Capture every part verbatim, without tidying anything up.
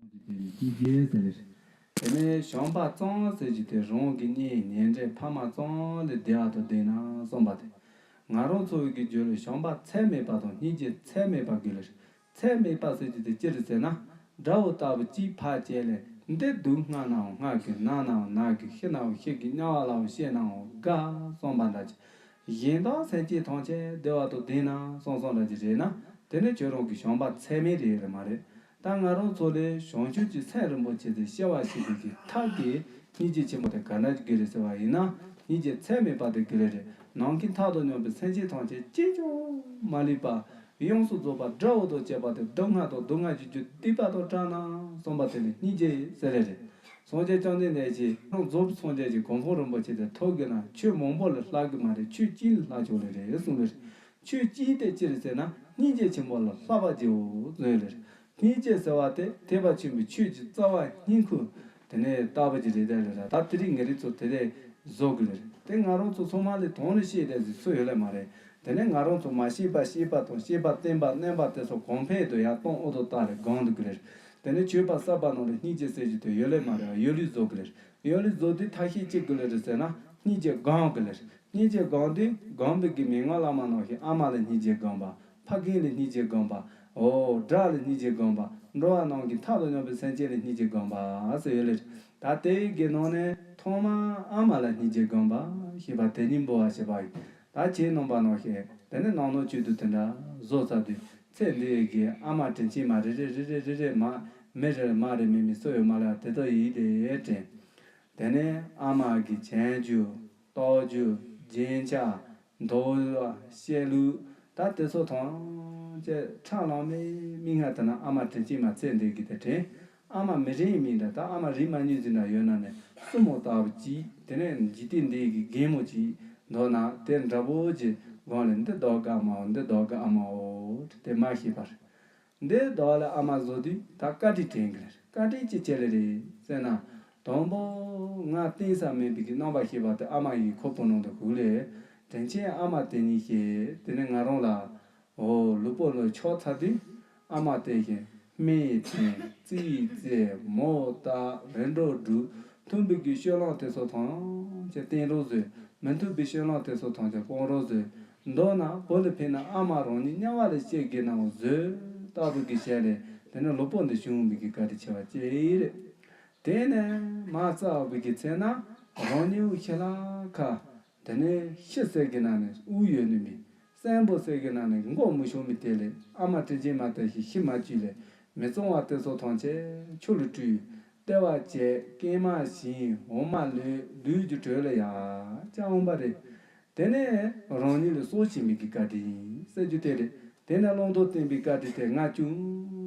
སྐྱེས་རྗེས་ཟེར་རེད། དེ་ནས་བྱམས་པ་གཙང་ཟེར་རྒྱུ་དེ་རང་གི་གཉེན་ཉེ་འབྲེལ་ཕ་མ་གཙང་ལས་བདེ་བ་དང་ལྡན་ན་གསུངས་པ་དེ། ང་རང་ཚོ་གི་རྒྱུད་ལ་བྱམས་པ་ཚད་མེད་པ་དང་སྙིང་རྗེ་ཚད་མེད་པ་དགོས་ལེ། ཚད་མེད་པ་ཟེར་རྒྱུ་དེ་ཅི་རེད་ཟེར་ན། དགྲ་བོ་ལྟ་བུ་གཅིག་ཕར་བྱས་ལས་འདི་སྡུག་བསྔལ་ནའང་བསྔལ་གི་ན་ནའང་ན་གི་ཤི་ནའང་ཤི་གི་དམྱལ་བ་ལའང་སྐྱེས་ནའང་དགའ་གསུངས་པ་འདྲ་ཅིག་གཞན་དག་སེམས་ཅན་ཐམས་ཅད་བདེ་བ་དང་ལྡན་ན་གསུངས་གསུངས་འདྲ་ཅིག་རེད་ན། དེ་ནི་ཁྱོད་རང་གི་བྱམས་པ་ཚད་མེད་རེད་རེད་མ་རེད། ད་ང་རང་ཚོ་ལས་བྱང་ཆུབ་ཀྱི་སེམས་རིན་པོ་ཆེ་དེ་སྐྱེ་བ་ཤེས་པའི་གི་ཐབས་ཀྱི་སྙིང་རྗེ་ཆེན་པོ་དེ་ག་འདྲ་དགོས་རེད་ཟེར་བ་ཡིན་ན། སྙིང་རྗེ་ཚད་མེད་པ་དེ་དགོས་ལེ་རེད། ནམ་མཁའི་མཐའ་དང་མཉམ་པའི་སེམས་ཅན་ཐམས་ཅད་གཅིག་ཀྱང་མ་ལུས་པ། ཡོངས་སུ་རྫོགས་པ་དགྲ་བོ་དང་བཅས་པ་དེ་སྡུག་བསྔལ་དང་སྡུག་བསྔལ་གྱི་རྒྱུ་སྡིག་པ་དང་བྲལ་ན་གསུངས་པ་དེ་ལ་སྙིང་རྗེ་ཟེར་ལེ་རེད། སངས་རྒྱས་བཅོམ་ལྡན་འདས་ཀྱིས་རྫོགས་པའི་སངས་རྒྱས་ཀྱི་གོ་འཕང་རིན་པོ་ཆེ་དེ་ཐོབ་དགོས་ན་ཆོས་མང་པོ་ལ་བསླབ་གི་མ་རེད། ཆོས་གཅིག་ལ་བསླབ་ཆོག་ལེ་རེད་གསུངས་ལེ་རེད། ཆོས་གཅིག་དེ་ཅི་རེད་ཟེར་ན་སྙིང་རྗེ་ཆེན་པོ་ལ་བསླབ་པར་བགྱིའོ་གསུངས་ཡོད་ལེ་རེད། སྙིང་རྗེ་ཟེར་བ་དེ་ཐེག་པ་ཆེན་པོའི་ཆོས་ཀྱི་རྩ་བ་སྙིང་ཁུ་དེ་ནས་ལྟ་བུ་ཅིག་རེད་དེ་ལེ་རེད། ད་དེ་རིང་ངེད་རིགས་ཚོ་དེ་རེད་བཟོ་དགོས་ལེ་རེད། དེ་ང་རང་ཚོ་ཚང་མ་ལས་དོན་ལ་ཤེས་དེ་ཟིག་སུ་ཡོད་ལེ་མ་རེད། དེ་ནས་ང་རང་ཚོ་མ་ཤེས་པ་ཤེས་པ་དང་ཤེས་པ་བསྟན་པ་བསྣན་པ་དེ་ཚོ་གོང་འཕེལ་དུ་ཡར་གཏོང་ཨོ་དོ་ལྟ་ལེ་སྒང་དུ་དགོས་ལེ་རེད། དེ་ནས་ཆོས་པ་གསར་པ་ནང་ལ་སྙིང་རྗེ་ཟེར་རྒྱུ་དེ་ཡོད་ལེ་མ་རེད། ཡོད་ལུགས་བཟོ་དགོས་ལེ་རེད། ཡོད་ལུགས་བཟོ་དུས་ཐབས་ཤེས་ཅི་དགོས་ལེ་རེད་ཟེར་ན་སྙིང་རྗེ་སྒང་དགོས་ལེ་རེད། སྙིང་རྗེ་སྒང་དུས་སྒང་པའི་གི་མན་ངག་བླ་མ་ནང་བཞིན་ཨ་མ་ལ་སྙིང་རྗེ་སྒང་པ། ཕ་རྒན་ལ་སྙིང་རྗེ་སྒང་པ། འོ་དགྲ་ལ་སྙིང་རྗེ་སྒང་པ། འགྲོ་བ་རྣམས་ཀྱི་མཐའ་དང་མཉམ་པའི་སེམས་ཅན་ལ་སྙིང་རྗེ་སྒང་པ་ཟེར་ཡོད་ལེ། ད་དེའི་གི་ནང་ནས་ཐོག་མར་ཨ་མ་ལ་སྙིང་རྗེ་སྒང་པ་ཞེས་པ་དེ་ཉིད་འབུལ་བ་ཞེས་པ་ཡིན། ད་ཁྱེད་རྣམ་པ་ནང་བཞིན་དེ་ནས་ནང་ནང་བཅུད་དུ་དེ་འདྲ་བཟོ་ཚར་དུས་ཚེ་འདི་ཡི་གི་ཨ་མ་དྲིན་ཆེན་མ་རེ་རེ་རེ་རེ་རེ་རེ་མ་མི་རེ་མ་རེ་མི་མི་སུ་ཡོད་མ་ལ་དེ་དག་ཡིད་ལས་དྲན། དེ་ནས་ཨ་མ་གི་གྱེན་རྒྱུ། ལྟག་རྒྱུ། རྒྱན་ཆ། འདོགས་པ། བཤད་ལུགས། ད་དེ་ཚོ་ཐམས་ཅད་ཁྲ་ལམ་མེ་མིག་སྔར་དེ་ན་ཨ་མ་དྲིན་ཆེན་མ་ཚེ་འདི་གི་དེ་དྲན། ཨ་མ་མི་རིང་མིན་འདྲ་ད་ཨ་མ་རིང་མ་ཉུང་ཟིན་འདྲ་ཡོད་ན་ནས་སྲུ་མོ་ལྟ་བུ་གཅིག་དེ་ནས་འཇིག་རྟེན་འདི་གི་རྒན་མོ་གཅིག་མདོར་ན་དེ་འདྲ་པོ་གྱི་སྒང་ལ་འདི་ལྡོག་ག་མའོ་འདི་ལྡོག་ག་ཨ་མའོ་དེ་མ་ཤེས་པར། འདི་ཟླ་བ་ལ་ཨ་མ་བཟོ་དུས་ད་བཀའ་དྲིན་དྲན་གི་རེད། བཀའ་དྲིན་ཅི་བྱས་ལེ་རེད་ཟེར་ན། དང་པོ་ང་གཏིང་ཟབ་མིན་པའི་གི་རྣམ་པ་ཤེས་པ་དེ་ཨ་མ་ཡི་ཁོག་པའི་ནང་དུ་ཧུག་ལེ། དྲིན་ཆེན་ཨ་མ་དེ་ཉིད་ཤེས་དེ་ནས་ང་རང་ལ་འོ་ལུས་པོ་ལ་ཆགས་ཚར་དུས་ཨ་མ་དེ་བཞིན་སྨན་ཡི་ཕན་རྩིས་ཡི་རྩེ་མོ་ལྟ་རིམ་གྲོ་སྒྲུབ་མཐུན་པའི་གི་སྤྱོད་ལམ་དེ་ཚོ་ཐམས་ཅད་བསྟེན་རོགས་ཟེར། མི་མཐུན་པའི་སྤྱོད་ལམ་དེ་ཚོ་ཐམས་ཅད་སྤོང་རོགས་ཟེར། མདོར་ན་བུ་ལ་ཕན་ན་ཨ་མ་རང་ཉིད་དམྱལ་བ་ལ་སྐྱེ་དགོས་ནའང་བཟོད་ལྟ་བུ་གི་ཞལ་ལས་དེ་ནི་ལོ་པོ་འདི་བྱུང་བའི་གི་བཀའ་དྲིན་ཆེ་བ་ཅིག་རེད། དེ་ནས་མ་རྩ་བའི་གི་ཚེ་ན་རང་ཉིད་ཤི་ལ་ཁ། དེ་ནས་ཤི་ཟེར་གི་ན་ནི་དབུགས་ཡོད་ནི་མེད། གསོན་པོ་ཟེར་གི་ན་ནི་མགོ་མི་ཤོང་མི་དེ་ལས་ཨ་མ་དྲིན་ཆེན་མ་དེ་ཞིག་ཤི་མ་བཅུག་ལས་མི་གཙང་བ་དེ་ཚོ་ཐམས་ཅད་ཆུ་ལ་བཀྲུས། ལྟེ་བ་བཅད་སྐེམ་མ་བྱིན་འོ་མ་ལོས་ལུས་ཀྱི་དྲོད་ལ་ཡ་ཅང་འོང་པ་རེད། དེ་ནས་རང་ཉིད་ལ་སྲོག་བྱིན་མི་གི་བཀའ་དྲིན་ཟེར་རྒྱུ་དེ་རེད། དེ་ནས་བླང་དོར་བསྟན་པའི་བཀའ་དྲིན་དེ་ང་ཅུང་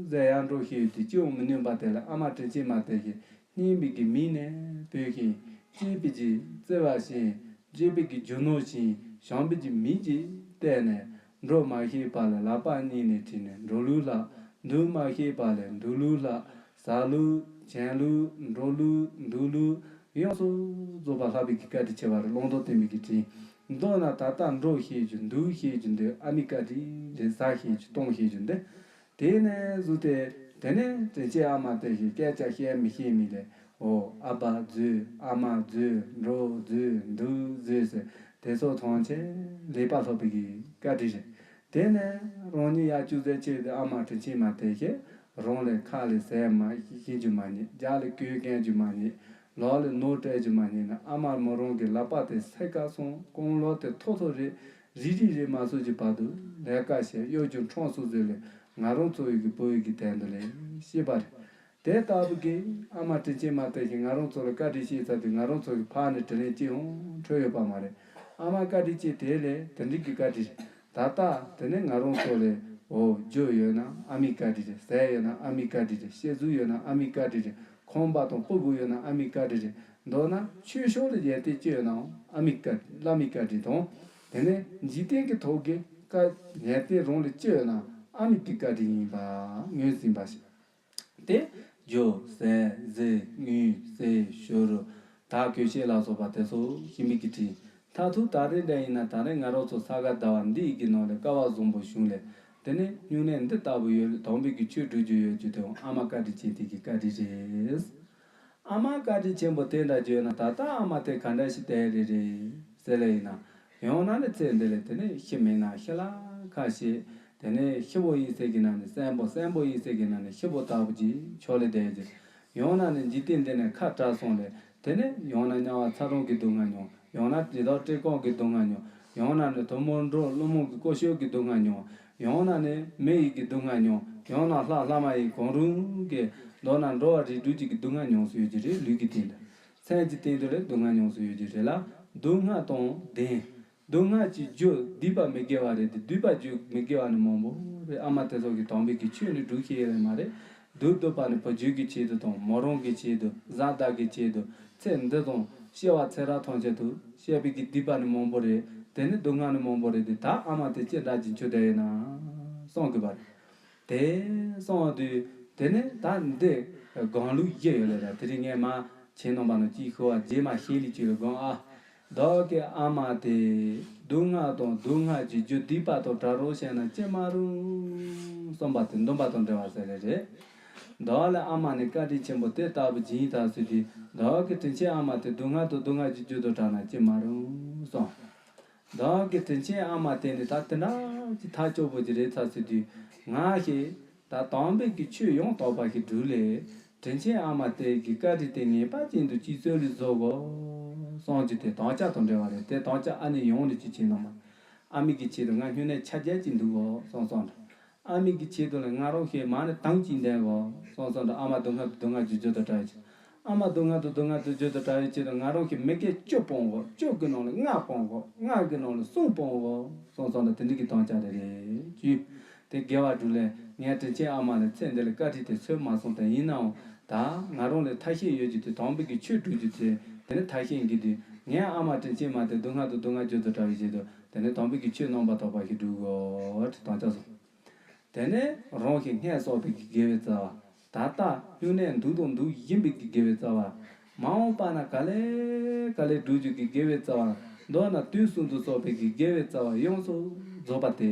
ཟད་ཡར་འགྲོ་ཤེས་ཡོད་དེ་ཅི་ཡང་མི་ནུས་པ་དེ་ལ་ཨ་མ་དྲིན་ཆེན་མ་དེ་ཞིག་སྙིང་པའི་གི་མིག་ནས་བོས་ཤིང་གཅེས་པའི་གི་བརྩེ་བ་བཞིན་གཅེས་པའི་གི་རྒྱུ་ནོར་བཞིན་བྱམས་པའི་གི་མིག་གིས་བལྟས་ནས་འགྲོ་མ་ཤེས་པ་ལ་ལག་པ་གཉིས་ནས་བྲིས་ནས་འགྲོ་ལུགས་ལྷག་འདུག་མ་ཤེས་པ་ལ་འདུག་ལུགས་ལྷག་ཟ་ལུགས་གྱོན་ལུགས་འགྲོ་ལུགས་འདུག་ལུགས། ཡོངས་སུ་རྫོགས་པ་ལྷག་པའི་གི་བཀའ་དྲིན་ཆེ་བ་རེད། བླང་དོར་བསྟན་པའི་གི་དྲིན། མདོར་ན་ད་ལྟ་འགྲོ་ཤེས་རྒྱུ་འདུག་ཤེས་རྒྱུ་འདི་ཨ་མའི་བཀའ་དྲིན་རེད། ཟ་ཤེས་རྒྱུ་གཏོང་ཤེས་རྒྱུ་འདི། དེ་ནས་བཟུང་སྟེ་དེ་ནས་དྲིན་ཆེན་ཨ་མ་དེ་ཞིག་སྐད་ཆ་བཤད་མི་ཤེས་མི་ལས་འོ་ཨ་ཕ་བཟོས་ཨ་མ་བཟོས་འགྲོ་བཟོས་འདུག་བཟོས་ཟེར་དེ་ཚོ་ཐམས་ཅད་ལེགས་པར་ལྷག་པའི་གི་བཀའ་དྲིན་རེད། དེ་ནས་རང་ཉིད་ཡར་ཅུང་ཟད་ཆེ་དེ་ཨ་མ་དྲིན་ཆེན་མ་དེ་ཞིག་རང་ལས་ཁ་ལས་ཟས་མ་ཤེས་རྒྱུ་མ་རྙེད། རྒྱབ་ལ་གོས་གྱོན་རྒྱུ་མ་རྙེད། ལག་ལ་ནོར་སྤྲད་རྒྱུ་མ་རྙེད་ན་ཨ་མ་མོ་རང་གི་ལག་པ་དེ་སེ་ཀ་སོང་རྐང་ལག་དེ་ཐོ་ཐོ་རེད། རིལ་རིལ་རེད་མ་སོང་གི་བར་དུ་ལས་ཀ་བྱས་གཡོ་སྒྱུ་འཕྲང་སོགས་བཟོས་ལས་ང་རང་ཚོ་ཡི་གི་བུ་ཡི་གི་དོན་དུ་ལས་ཤེས་པ་རེད། དེ་ལྟ་བུ་གི་ཨ་མ་དྲིན་ཆེན་མ་དེ་ཞིག་ང་རང་ཚོ་ལ་བཀའ་དྲིན་ཆེ་ཚར་དུས་ང་རང་ཚོ་གི་ཕར་ནས་དྲིན་ལན་ཅི་ཡང་འཕྲོད་ཡོད་པ་མ་རེད། ཨ་མ་བཀའ་དྲིན་ཆེ་དེ་ལས་དེ་འདྲའི་གི་བཀའ་དྲིན་རེད། ད་ལྟ་དེ་ནས་ང་རང་ཚོ་ལས་འོ་རྒྱུ་ཡོད་ན་ཨ་མའི་བཀའ་དྲིན་རེད། ཟས་ཡོད་ན་ཨ་མའི་བཀའ་དྲིན་རེད། གཤེགས་གཟུགས་ཡོད་ན་ཨ་མའི་བཀའ་དྲིན་རེད། ཁང་པ་དང་སྤུ་གུ་ཡོད་ན་ཨ་མའི་བཀའ་དྲིན་རེད། མདོར་ན་ཆོས་ཕྱོགས་ལ་ཡོན་ཏན་ཅི་ཡོད་ནའང་ཨ་མའི་བཀའ་བླ་མའི་བཀའ་དྲིན་དང་། དེ་ནས་འཇིག་རྟེན་གྱི་ཐོག་གི་བཀའ་ཡོན་ཏན་རང་ལ་ཅི་ཡོད་ན་ཨ་མའི་གི་བཀའ་དྲིན་ཡིན་པ་ངོས་ཟིན་པ་ཞིག་དེ་རྒྱུ་ཟས་གཟིགས་དངུལ་ཟས་ཞོ་རུ་དག་གོས་ཆས་ལ་སོགས་པ་དེ་ཚོ་ཞིམ་པའི་གི་དྲིན། མཐར་ཐུག་ད་རེས་འདྲ་ཡིན་ན་ད་རེས་ང་རང་ཚོ་ས་ག་ཟླ་བ་འདི་ཡི་གི་ནང་ལ་སྐལ་བ་བཟང་པོ་བྱུང་ལས་ དེ་ནས་སྨྱུང་གནས་འདི་ལྟ་བུ་ཡོད། དམ་པའི་གི་ཆོས་སྒྲུབ་རྒྱུ་ཡོད་རྒྱུ་དེ་ཨ་མ་བཀའ་དྲིན་ཅན་དེ་གི་བཀའ་དྲིན་རེད། ཨ་མ་བཀའ་དྲིན་ཆེན་པོ་དེ་འདྲ་བརྗོད་ན་ད་ལྟ་ཨ་མ་དེ་ག་འདྲ་ཞིག་བསྡད་རེད་རེད་ཟེར་ལེ་ཡིན་ན། ཡང་ན་ནི་ཚེ་འདི་ལས་དེ་ནས་ཤི་མེད་ན་ཤི་ལ་ཁ་ཤས། དེ་ནས་ཤི་བོ་ཡིན་ཟེར་གི་ན་ནི་གསོན་པོ། གསོན་པོ་ཡིན་ཟེར་གི་ན་ནི་ཤི་བོ་ལྟ་བུ་ཅིག་ཆོག་ལེ་བསྡད་ཀྱི། ཡང་ན་ནི་འཇིག་རྟེན་འདི་ནས་ཁ་བྲལ་སོང་ལེ། དེ་ནས་ཡང་ན་དམྱལ་བ་ཚ་གྲང་གི་སྡུག་བསྔལ་མྱོང་། ཡང་ན་དྲི་དང་བཀྲེས་སྐོམ་གྱི་སྡུག་བསྔལ་མྱོང་། ཡང་ན་ནི་དུ་མ་འགྲོ་བླུན་རྨོངས་ཀྱི་ཀོ་ཤོད་ཀྱི་སྡུག་བསྔལ་མྱོང་། ཡང་ན་ནི་མི་ཡི་གི་སྡུག་བསྔལ་མྱོང་། ཡང་ན་ལྷ་ལྷ་མ་ཡིན་གང་རུང་གི་མདོར་ན་འགྲོ་བ་རིགས་དྲུག་ཅིག་གི་སྡུག་བསྔལ་མྱོང་སྲོལ་ཡོད་ཀྱི་རེད། ལུས་ཀྱི་སྟེང་དུ། སེམས་ཀྱི་སྟེང་དུ་ལས་སྡུག་བསྔལ་མྱོང་སྲོལ་ཡོད་ཀྱི་རེད་ལ། སྡུག་བསྔལ་དང་ལྡན། སྡུག་བསྔལ་གྱི་རྒྱུ་སྡིག་པ་མི་དགེ་བ་རེད་དེ། སྡིག་པ་རྒྱུ་མི་དགེ་བ་ནི་མང་པོ་རེད། ཨ་མ་དེ་ཚོ་གི་དམ་པའི་གི་ཆོས་ནི་སྒྲུབ་ཤེས་ཡོད་མ་རེད། སྡུག་སྡུག་པ་ནི་བུ་རྒྱུད་ཀྱི་ཆེད་དུ་དང་། མོ་རང་གི་ཆེད་དུ། བཟའ་ཟླ་གི་ཆེད་དུ། ཚེ་འདི་དང་སྐྱེ་བ་ཚེ་རབས་ཐམས་ཅད་དུ་བྱས་པའི་གི་སྡིག་པ་ནི་མང་པོ་རེད། དེ་ནི་སྡུག་བསྔལ་ནི་མང་པོ་རེད་དེ། ད་ཨ་མ་དེ་ཅི་འདྲ་གྱི་འཆུ་བསྡད་ཡོད་ན་བསམ་དགོས་པ་རེད། དེ་སོང་དུས་དེ་ནས་ད་འདི་དགང་ལུགས་བཞི་ཡོད་ལེ་ར། དེ་རིང་ངས་མ་ཁྱེད་རྣམ་པ་ནང་ཅིག་ཤོད་པ། རྗེས་མ་ཤེས་ལེ་ཅིག་ལ་དགང་ཨ། བདག་གི་ཨ་མ་དེ་སྡུག་བསྔལ་དང་སྡུག་བསྔལ་གྱི་རྒྱུ་སྡིག་པ་དང་བྲལ་རོགས་བྱས་ན་ཅི་མ་རུང་། གསུངས་པ་དེ་འདུན་པ་དང་འབྲེལ་བ་ཟེར་རེད་རེད། བདག་ལ་ཨ་མ་ནི་བཀའ་དྲིན་ཆེན་པོ་དེ་ལྟ་བུ་ཅིག་ཡིན་ད་ཟེར་དུས། བདག་གི་དྲིན་ཆེན་ཨ་མ་དེ་སྡུག་བསྔལ་དང་སྡུག་བསྔལ་གྱི་རྒྱུ་དང་བྲལ་ན་ཅི་མ་རུང་གསུངས། བདག་གི་དྲིན་ཆེན་ཨ་མ་དེ་ནི་ད་དེ་འདྲ་ཅིག་ཐག་ཆོད་པོ་ཅིག་རེད་ཚར་ཟེར་དུས། ང་ཞིག་ད་དམ་པའི་གི་ཆོས་ཡང་དག་པ་ཞིག་སྒྲུབ་ལེ། དྲིན་ཆེན་ཨ་མ་དེ་གི་བཀའ་དྲིན་དེ་ངེས་པར་ཅན་དུ་ཅིག་གསོ་ལེ་བཟོ་དགོས་གསུངས་རྒྱུ་དེ་དམ་བཅའ་དང་འབྲེལ་བ་རེད། དེ་དམ་བཅའ་ཨ་ནི་ཡོང་ལེ་ཅིག་བྱས་ན་མ། ཨ་མའི་གི་ཆེད་དུ་ང་སྨྱུང་གནས་ཆ་བརྒྱད་ཅིག་འདུག་གོ་གསུངས་སོང་འདྲ། ཨ་མའི་གི་ཆེད་དུ་ལ་ང་རང་ཞིག་མ་ནི་དམ་ཅིག་འདེང་གོ་གསུངས་སོང་འདྲ། ཨ་མ་སྡུག་བསྔལ་སྡུག་བསྔལ་གྱི་རྒྱུ་དང་བྲལ་བའི་ཆེད། ཨ་མ་སྡུག་བསྔལ་དང་སྡུག་བསྔལ་གྱི་རྒྱུ་དང་བྲལ་བའི་ཆེད་དུ་ང་རང་ཞིག་མི་དགེ་བཅུ་སྤོང་གོ། བཅུ་གི་ནང་ལ་ལྔ་སྤོང་གོ། ལྔ་གི་ནང་ལ་གསུམ་སྤོང་གོ་གསུངས་སོང་འདྲ། དེ་འདྲ་གི་དམ་བཅའ་རེ་རེ་བཅུ། དེ་དགེ་བ་སྒྲུབ་ལེ་ངས་དྲིན་ཆེན་ཨ་མ་ལ་ཚེ་འདི་ལ་བཀའ་དྲིན་དེ་གསོས་མ་སོང་སྟེ། ཡིན་ནའང་ད་ང་རང་ལ་ཐ་ཤལ་ཡོད་རྒྱུ་དེ། དམ་པའི་གི་ཆོས་སྒྲུབ་རྒྱུ་དེ་དེ་ནི་ཐ་ཤལ་གྱི་དུས། ངས་ཨ་མ་དྲིན་ཆེན་མ་དེ་སྡུག་བསྔལ་དང་སྡུག་བསྔལ་རྒྱུ་དང་བྲལ་བའི་ཆེད་དུ་དེ་ནི་དམ་པའི་གི་ཆོས་རྣམ་པར་དག་པ་ཞིག་སྒྲུབ་དགོས་དེ་དམ་བཅའ་སོང་། དེ་ནས་རང་གི་སྔས་བསགས་པའི་གི་དགེ་བའི་རྩ་བ། ད་ལྟ་སྨྱུང་གནས་འདུག་དང་འདུག་བཞིན་པའི་གི་དགེ་བའི་རྩ་བ། མ་འོངས་པ་ན་ག་ལེ་ག་ལེ་སྒྲུབ་རྒྱུ་གི་དགེ་བའི་རྩ་བ། མདོར་ན་དུས་གསུམ་དུ་བསགས་པའི་གི་དགེ་བའི་རྩ་བ་ཡོངས་སུ་རྫོགས་པ་དེ།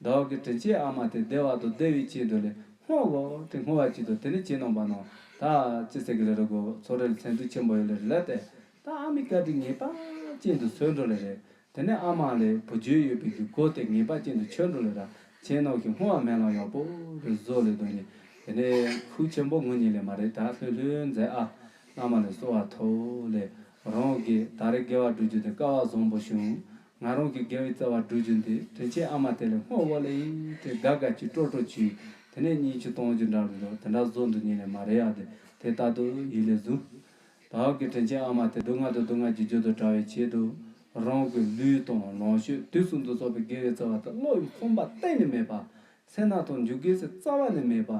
བདག་གི་དྲིན་ཆེན་ཨ་མ་དེ་བདེ་བ་དང་བདེ་བའི་ཆེད་དུ་ལས་བསྔོ་དགོས་དེ། བསྔོ་བ་ཅིག་ཏུ་དེ་ནི་ཁྱེད་རྣམ་པ་ནང་ད་ཅི་ཟེར་གི་ལེ་རོ་གོ། ཚོགས་རེ་ལ་མཚན་ཚུལ་ཆེན་པོ་ཡོད་ལེ་རེ་ལ་སྟེ། ད་ཨ་མའི་བཀའ་དྲིན་ངེས་པ་ཅན་དུ་གསོས་འགྲོ་ལེ་རེད། དེ་ནས་ཨ་མ་ལས་བུ་རྒྱུད་ཡོད་པའི་གི་སྒོ་དེ་ངེས་པ་ཅན་དུ་ཆོད་འགྲོ་ལེ་ར། ཁྱེད་རྣམས་ཀྱིས་བསྔོ་བ་སྨོན་ལམ་ཡག་པོ་རེ་བཟོ་ལེ་དོན་ནི། དེ་ནས་ཁུག་ཆེན་པོ་ངུ་ཉིད་ལས་མ་རེད། ད་ལྷོད་ལྷོད་མཛད་ཨ། བླ་མ་ལས་གསོལ་བ་ཐོབ་ལེ། རང་གིས་ད་རེས་དགེ་བ་སྒྲུབ་རྒྱུ་དེ་སྐལ་བ་བཟང་པོ་བྱུང་། ང་རང་གི་དགེ་བའི་རྩ་བ་སྒྲུབ་རྒྱུ་འདི་དྲིན་ཆེན་ཨ་མ་དེ་ལས་བསྔོ་དགོས་ལེ་ཡིན་དེ། དགའ་དགའ་གྱིས་སྤྲོ་སྤྲོ་གྱིས་དེ་ནས་གཉིས་ཆུ་གཏོང་རྒྱུ་འདྲ་རེད་དོ། དེ་འདྲ་བཟོ་འདུག་ཉིད་ལས་མ་རེད་ཨ། དེ་དེ་ལྟར་དུ་ཡིད་ལས་བཟུང་། བདག་གི་དྲིན་ཆེན་ཨ་མ་དེ་སྡུག་བསྔལ་དང་སྡུག་བསྔལ་གྱི་རྒྱུ་དང་བྲལ་བའི་ཆེད་དུ། རང་གི་ལུས་དང་ལོངས་སྤྱོད་དུས་གསུམ་དུ་བསགས་པའི་དགེ་བའི་རྩ་བ་དེ་བློ་ཡི་ཁོམ་པ་གཏན་ནས་མེད་པ། སེར་སྣ་དང་འཇུག་སྒེག་སའི་རྩ་བ་ནས་མེད་པ།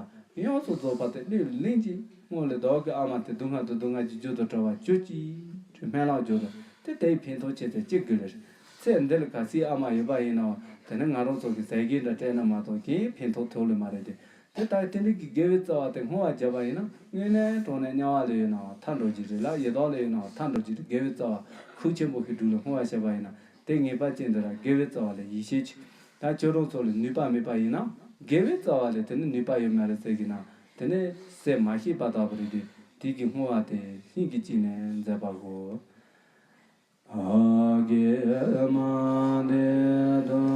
ཡོངས་སུ་རྫོགས་པ་དེ་གླེང་གླེང་གྱིས་བསྔོ་ལེ། བདག་གི་ཨ་མ་དེ་སྡུག་བསྔལ་དང་སྡུག་བསྔལ་གྱི་རྒྱུ་དང་བྲལ་བར་གྱུར་ཅིག་སྨོན་ལམ་རྒྱོབ་དང་། དེ་དེའི་ཕན་ཐོགས་ཆེ་ཚད་ཅི་དགོས་ལེ། ཚེ་འདི་ལ་གལ་སྲིད་ཨ་མ་ཡོད་པ་ཡིན་ནའང་དེ་ནི་ང་རང་ཚོ་གི་ཟས་གོས་འདྲ་སྤྲད་ན་མ་གཏོགས་གང་ཕན་ཐོགས་ཐོགས་ལེ་མ་རེད་དེ། དེ་ལྟར་དེ་འདྲ་གི་དགེ་བའི་རྩ་བ་དེ་བསྔོ་བ་བརྒྱབ་པ་ཡིན་ན། དངོས་གནས་དྲང་གནས་དམྱལ་བ་ལ་ཡོད་ནའང་ཐར་འགྲོ་རྒྱུ་རེད་ལ། ཡི་དྭགས་ལ་ཡོད་ནའང་ཐར་འགྲོ་རྒྱུ་རེད། དགེ་བའི་རྩ་བ་ཁུག་ཆེན་པོ་ཞིག་སྒྲུབ་ལ་བསྔོ་བ་བྱས་པ་ཡིན་ན། དེ་ངེས་པ་ཅན་དུ་ར་དགེ་བའི་རྩ་བ་ལ་ཡིད་ཆེས་ཀྱིས། ད་ཁྱོད་རང་ཚོ་ལ་ནུས་པ་མེད་པ་ཡིན་ན། དགེ་བའི་རྩ་བ་ལ་དེ་ནི་ནུས་པ་ཡོད་མ་རེད་ཟེར་གི་ན། དེ་ནི་ཟེར་མ་ཤེས་པ་ལྟ་བུ་རེད་དེ། དེ་གི་བསྔོ་བ་དེ་སྙིང་གི་དཀྱིལ་ནས་མཛད་པ་གོ། བདག་གི་མ་འདས་སྡུག་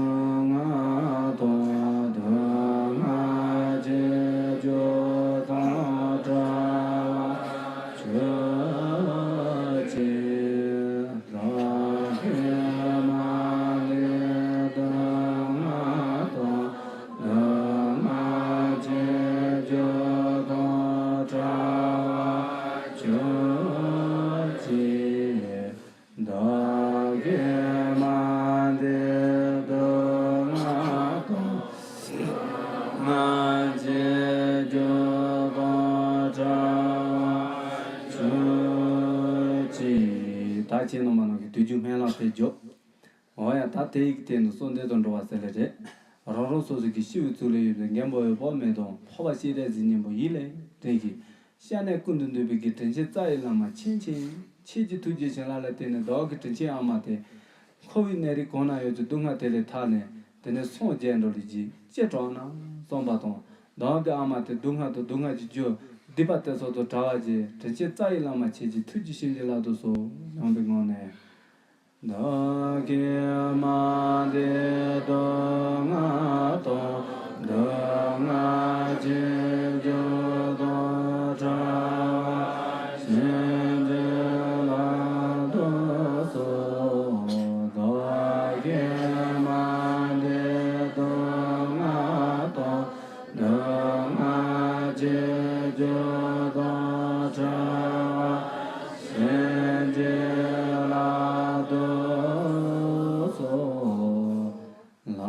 བསྔལ་དང་། སྡུག་བསྔལ་གྱི་རྒྱུ་དང་བྲལ་བར་གྱུར་ཅིག། བདག་གི་མ་འདས་སྡུག་བསྔལ་དང་། སྡུག་བསྔལ་གྱི་རྒྱུ་དང་བྲལ་བར་གྱུར་ཅིག། བདག་གི་མ་འདས་སྡུག་བསྔལ་དང་། སྡུག་བསྔལ་གྱི་རྒྱུ་དང་བྲལ་བར་གྱུར་ཅིག། ད་ཁྱེད་རྣམ་པ་རྣམས་ཀྱིས་དུས་རྒྱུན་སྨོན་ལམ་དེ་རྒྱོབ། འོ་ཡ། ད་དེ་ཡི་གི་སྟེང་དུ་གསོལ་འདེབས་དང་འགྲོ་བ་ཟེར་ལེ་རེད། རང་རང་སོ་སོ་གི་སྤྱི་བོའི་གཙུག་ལས་ཡོད་པའི་མགོན་པོ་འོད་དཔག་མེད་དང་། འཕགས་པ་སྤྱན་རས་གཟིགས་སྙིང་པོ་ཡིད་ལས་འདྲེན་ཞིང་། སྐྱབས་གནས་ཀུན་ཏུ་འདུས་པའི་གི་དྲིན་ཆེན་རྩ་བའི་བླ་མ་མཁྱེན་ཅིང་ཆེས་ཀྱི་ཐུགས་རྗེ་བྱིན་རླབས་ལ་བརྟེན་ནས། བདག་གི་དྲིན་ཆེན་ཨ་མ་དེ་འཁོར་བའི་གནས་རིས་གང་ན་ཡོད་ཀྱི་སྡུག་བསྔལ་དེ་ལས་ཐར་ནས། དེ་ནས་སངས་རྒྱས་འགྲོ་ལས་ཀྱི་ཅི་དྲག་ན་གསུངས་པ་དང་། བདག་གི་ཨ་མ་དེ་སྡུག་བསྔལ་དང་སྡུག་བསྔལ་གྱི་རྒྱུ་སྡིག་པ་དེ་ཚོ་དང་བྲལ་བ་ཅན་དྲིན་ཅན་རྩ་བའི་བླ་མ་ཁྱེད་ཀྱི་ཐུགས་ཀྱི་བྱིན་གྱིས་བརླབ་ཏུ་གསོལ་སྙམ་པའི་ངང་ནས། བདག་གི་མ་འདི་སྡུག་བསྔལ་དང་སྡུག་བསྔལ་གྱི་རྒྱུ་དང་བྲལ་བ་བྱིན་གྱིས་བརླབ་ཏུ་གསོལ། བདག་གི་མ་འདི་སྡུག་བསྔལ་དང་སྡུག་བསྔལ་གྱི་རྒྱུ་དང་བྲལ་བ་བྱིན་གྱིས་བརླབ་ཏུ་གསོལ། བླ་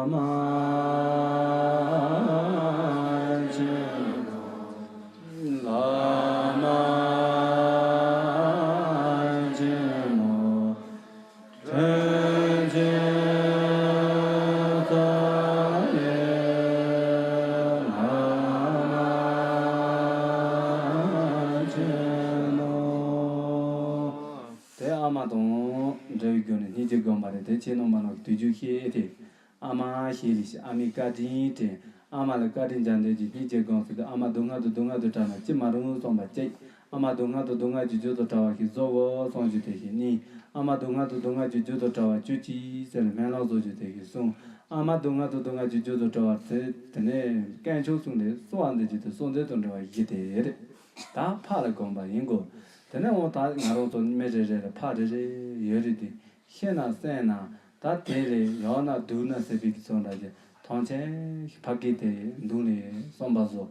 མ་ཆེན་མོ། བླ་མ་ཆེན་མོ། དྲིན་ཅན་རྩ་བའི་བླ་མ་ཆེན་མོ། དེ་ཨ་མ་དང་འབྲེལ་བའི་སྒོ་ནས་སྙིང་རྗེ་སྒོམ་པ་རེད། དེ་ཁྱེད་རྣམ་པ་རྣམས་ཀྱིས་དུས་རྒྱུན་ཤེས་ཏེ། ཨ་མ་ཞེས་ལས་ཤིག་ཨ་མའི་བཀའ་དྲིན་དྲན། ཨ་མ་ལ་བཀའ་དྲིན་རྒྱབ་འདོན་གྱི་སྙིང་རྗེ་སྒོམ་ཟེར་དུས། ཨ་མ་སྡུག་བསྔལ་དང་སྡུག་བསྔལ་དང་བྲལ་ན་ཅི་མ་རུང་གསུངས་པ་གཅིག་ཨ་མ་སྡུག་བསྔལ་དང་སྡུག་བསྔལ་གྱི་རྒྱུ་དང་བྲལ་བ་ཞིག་བཟོ་དགོས་གསུངས་རྒྱུ་དེ་ཞིག་གཉིས། ཨ་མ་སྡུག་བསྔལ་དང་སྡུག་བསྔལ་གྱི་རྒྱུ་དང་བྲལ་བ་བཅུ་གཅིག་ཟེར་ནས་སྨོན་ལམ་བཟོ་རྒྱུ་དེ་ཞིག་གསུམ། ཨ་མ་སྡུག་བསྔལ་དང་སྡུག་བསྔལ་གྱི་རྒྱུ་དང་བྲལ་བ་དེ་དེ་ནས་དཀོན་མཆོག་གསུམ་ལས་གསོལ་བ་འདེབས་རྒྱུ་དེ་གསོལ་འདེབས་དང་འབྲེལ་བ་བཞི་དེ་རེད། ད་ཕ་ལ་དགོངས་པ་ཡིན་དགོས། དེ་ནས་འོ་ད་ང་རང་ཚོ་མི་རེ་རེ་ལ་ཕ་རེ་རེ་ཡོད་རེད་དེ། ཤི་ན་གསོན་ན་ད་དེ་རེད། ཡང་ན་སྡུག་ན་ཟེར་བའི་གི་ཚོ་འདྲ་ཅིག་ཐང་ཆེན་ཕ་གི་དེ་མདུན་ལས་གསོན་པ་བཟོ།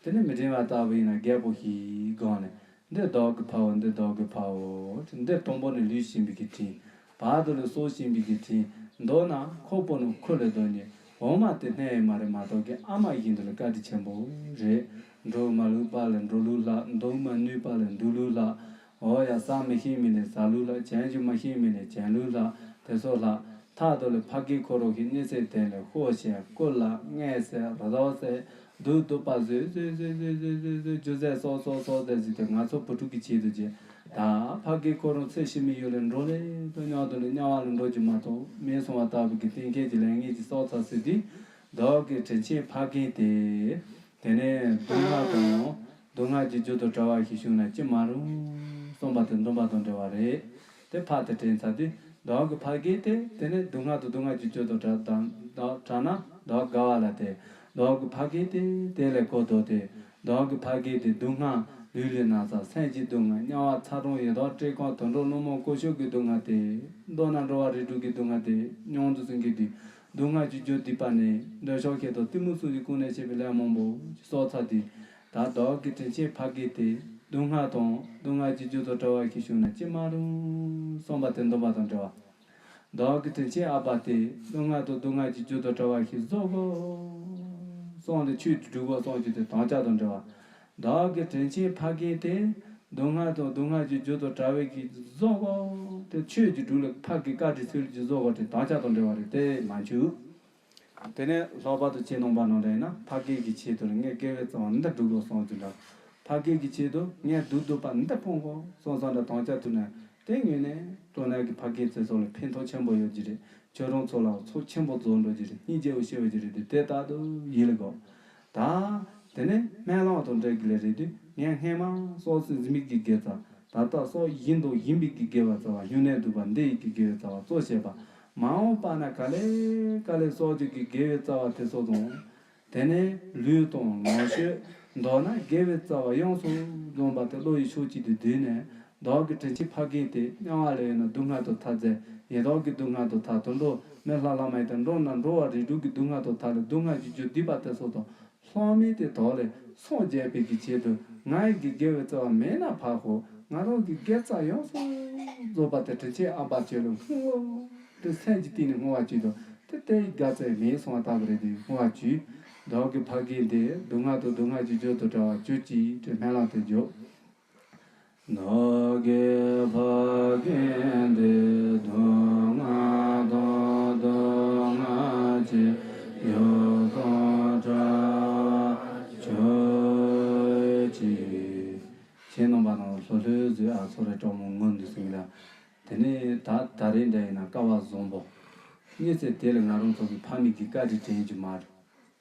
དེ་ནས་མི་དྲན་པ་ལྟ་བུ་ཡིན་ན་རྒད་པོ་ཞིག་སྒང་ནས་འདི་བདག་གི་ཕ་བོ། འདི་བདག་གི་ཕ་བོ། འདི་དང་པོ་ནས་ལུས་བྱིན་པའི་གི་དྲིན། བར་དུ་ལ་སྲོག་བྱིན་པའི་གི་དྲིན། མདོར་ན་ཁོག་པ་ནས་ཁུ་ལ་བརྡོལ་ནས་འོ་མ་དེ་སྣ་ཡི་མ་རེད་མ་གཏོགས་ཀྱི་ཨ་མ་བཞིན་དུ་ལ་བཀའ་དྲིན་ཆེན་པོ་རེད། འབྲོག་མ་ལུས་པ་ལ་འབྲོག་ལུས་ལྷག་འདུག་མ་ནུས་པ་ལ་འདུག་ལུས་ལྷག་འོ་ཡ། ཟ་མི་ཤེས་མི་ལས་ཟ་ལུགས་ལྷག་གྱོན་རྒྱུ་མ་ཤེས་མི་ལས་གྱོན་ལུགས་ལྷག་དེ་ཚོ་ལྷག་མཐའ་དུ་ལ་ཕ་གི་ཁོ་རང་གི་གཉིད་སད་དེ་ལས་ཤོག་བྱས་སྐུ་ལ་ངལ་སད་ར་རོག་སད་སྡུག་སྡུག་པ་བཟོས་བཟོས་བཟོས་རྒྱུ་ཟད་སོགས་སོགས་སོགས་ཟེར་ཟེར་ཏེ་ང་ཚོ་བུ་ཕྲུག་གི་ཆེད་དུ་བྱས། ད་ཕ་གི་ཁོ་རང་ཚེ་ཕྱི་མའི་ཡུལ་ལ་འགྲོ་ལེ་དང་མཉམ་དུ་ལ་དམྱལ་བ་ལ་འགྲོ་རྒྱུ་མ་གཏོགས་མིན་སོང་བ་ལྟ་བུ་གི་གཏན་འཁེལ་གྱི་ལས་ངན་གྱི་སྲོག་ཚ་ཟེར་དུས། བདག་གི་དྲིན་ཆེན་ཕ་རྒན་དེ། དེ་ནས་སྡུག་བསྔལ་དང་སྡུག་བསྔལ་གྱི་རྒྱུ་དང་བྲལ་བ་ཞིག་བྱུང་ན་ཅི་མ་རུང་གསུངས་པ་དེ་འདུན་པ་དང་འབྲེལ་བ་རེད། དེ་ཕ་དེ་དྲན་ཚར་དུས་བདག་གི་ཕ་རྒན་དེ་དེ་ནས་སྡུག་བསྔལ་དང་སྡུག་བསྔལ་གྱི་རྒྱུ་དང་བྲལ་དང་བྲལ་ན་བདག་དགའ་བ་ལ་དེ། བདག་གི་ཕ་རྒན་དེ་དེ་ལས་གོ་ལྡོག་སྟེ། བདག་གི་ཕ་རྒན་དེ་སྡུག་བསྔལ་ལུས་ལས་ན་ཚ་སེམས་ཀྱི་སྡུག་བསྔལ་དམྱལ་བ་ཚ་གྲང་ཡི་དྭགས་བཀྲེས་སྐོམ་དུད་འགྲོ་རྣམ་སྨིན་བཀོལ་སྤྱོད་ཀྱི་སྡུག་བསྔལ་དེ། མདོར་ན་འགྲོ་བ་རིགས་དྲུག་གི་སྡུག་བསྔལ་དེ་མྱོང་དུ་སོང་གི་དུས། སྡུག་བསྔལ་གྱི་རྒྱུ་སྡིག་པ་ནི་འདོད་ཆགས་ཞེ་སྡང་གཏི་མུག་གསུམ་གྱི་ཀུན་ནས་བྱས་པའི་ལས་མང་པོ་ཞིག་སོགས་ཚར་དུས། ད་བདག་གི་དྲིན་ཆེན་ཕ་རྒན་དེ་སྡུག་བསྔལ་དང་སྡུག་བསྔལ་གྱི་རྒྱུ་དང་བྲལ་བ་ཞིག་བྱུང་ན་ཅི་མ་རུང་གསུངས་པ་དེ་འདུན་པ་དང་འབྲེལ་བ། བདག་གི་དྲིན་ཆེན་ཨ་ཕ་དེ་སྡུག་བསྔལ་དང་སྡུག་བསྔལ་གྱི་རྒྱུ་དང་བྲལ་བ་ཞིག་བཟོ་དགོས་གསུངས་ཏེ་ཆོས་ཀྱི་སྒྲུབ་དགོས་གསུངས་རྒྱུ་དེ་དམ་བཅའ་དང་འབྲེལ་བ། བདག་གི་དྲིན་ཆེན་ཕ་རྒན་དེ། སྡུག་བསྔལ་དང་སྡུག་བསྔལ་གྱི་རྒྱུ་དང་བྲལ་བའི་གི་བཟོ་དགོས་དེ་ཆོས་ཀྱི་སྒྲུབ་ལ་ཕ་གི་བཀའ་དྲིན་ཚུལ་གྱི་བཟོ་དགོས་དེ་དམ་བཅའ་དང་འབྲེལ་བ་རེད་དེ་མ་འཆུག་དེ་ནས་ལྷག་པར་དུ་ཁྱེད་རྣམ་པ་རྣམས་ལ་ཡིན་ན་ཕ་རྒན་གྱི་ཆེད་དུ་ངས་དགེ་བའི་རྩ་བ་འདི་སྒྲུབ་དགོས་གསུངས་རྒྱུ་འདྲ། ཕ་རྒན་གྱི་ཆེད་དུ་ངས་སྡུག་སྡུག་པ་འདི་སྤོང་དགོས་གསུངས་ས་འདྲ་དམ་བཅའ་ཐུབ་ན་དེ་ངོས་ནས་སྤྲོ་ན་གི་ཕ་རྒན་ཚེ་སྲོག་ལ་ཕན་ཐོགས་ཆེན་པོ་ཡོད་ཀྱི་རེད། ཁྱོད་རང་ཚོ་ལ་ཚོགས་ཆེན་པོ་རྫོགས་འགྲོ་རྒྱུ་རེད། སྙིང་རྗེ་བོ་ཤེས་པ་ཅིག་རེད་དེ་དེ་ལྟར་དུ་ཡིད་ལ་དགོས། ད། དེ་ནས་སྨོན་ལམ་དང་འབྲེལ་གྱི་ལས་རེད་དུས་ངས་སྔས་མ་སྲོག་ཟིན་མི་གི་དགེ་རྩ། ད་ལྟ་སྲོག་ཡིན་དང་ཡིན་པའི་གི་དགེ་བའི་རྩ་བ། སྨྱུང་གནས་སྡིག་པ་འདི་ཡི་གི་དགེ་བའི་རྩ་བ་གཙོ་བྱས་པ། མ་འོངས་པ་ན་ག་ལེ་ག་ལེ་སྲོག་གཅོད་ཀྱི་དགེ་བའི་རྩ་བ་དེ་ཚོ་དང་། དེ་ནས་ལུས་དང་ལོངས་སྤྱོད། མདོར་ན་དགེ་བའི་རྩ་བ་ཡོངས་སུ་རྫོགས་པ་དེ་བློ་ཡི་ཕྱོགས་གཅིག་ཏུ་བསྡུས་ནས། བདག་གི་དྲིན་ཆེན་ཕ་རྒན་དེ་དམྱལ་བ་ལ་ཡོད་ན་སྡུག་བསྔལ་དུ་ཐར་མཛད། ཡི་དྭགས་ཀྱི་སྡུག་བསྔལ་དུ་ཐར། དུད་འགྲོ་མི་ལྷ་ལྷ་མ་ཡིན་དང་འགྲོ་ན་འགྲོ་བ་རིགས་དྲུག་གི་སྡུག་བསྔལ་དུ་ཐར་ལ་སྡུག་བསྔལ་གྱི་རྒྱུ་སྡིག་པ་དེ་ཚོ་དང་ལྷག་མེད་དེ་དག་ལས་སངས་རྒྱས་པའི་གི་ཆེད་དུ་ང་ཡི་གི་དགེ་བའི་རྩ་བ་མེད་ན་ཕར་ཧོ། ང་རང་གི་དགེ་རྩ་ཡོངས་སུ་རྫོགས་པ་དེ་དྲིན་ཆེན་ཨ་ཕ་ཁྱོད་ལ་བསྔོ། དེ་སེམས་ཀྱི་གཏིང་ནས་བསྔོ་བ་བྱེད་དོ། དེ་དེ་ཡི་དགའ་ཚལ་མེད་སོང་བ་ལྟ་བུ་རེད་དེ་བསྔོ་བ་བྱོས། བདག་གི་ཕ་རྒན་དེ་སྡུག་བསྔལ་དང་སྡུག་བསྔལ་གྱི་རྒྱུ་དང་བྲལ་བ་གྱུར་ཅིག་དེ་སྨོན་ལམ་དེ་འཇོག་བདག་གི་ཕ་རྒན་དེ་སྡུག་བསྔལ་དང་སྡུག་བསྔལ་གྱི་རྒྱུ་དང་བྲལ་བར་གྱུར་ཅིག་ཁྱེད་རྣམ་པ་རྣམས་ལྷོད་ལྷོད་བཟོས་ཨ་ཚོ་རེ་སྤྲང་མོ་ངུ་འདུག་ཟིན་ལ། དེ་ནས་ད་ད་རེས་འདྲ་ཡིན་ན་སྐལ་བ་བཟང་པོ། གཉིད་སད་དེ་ལ་ང་རང་ཚོ་གི་ཕ་མེས་ཀྱི་བཀའ་དྲིན་དྲན་རྒྱུ་མ་རེད།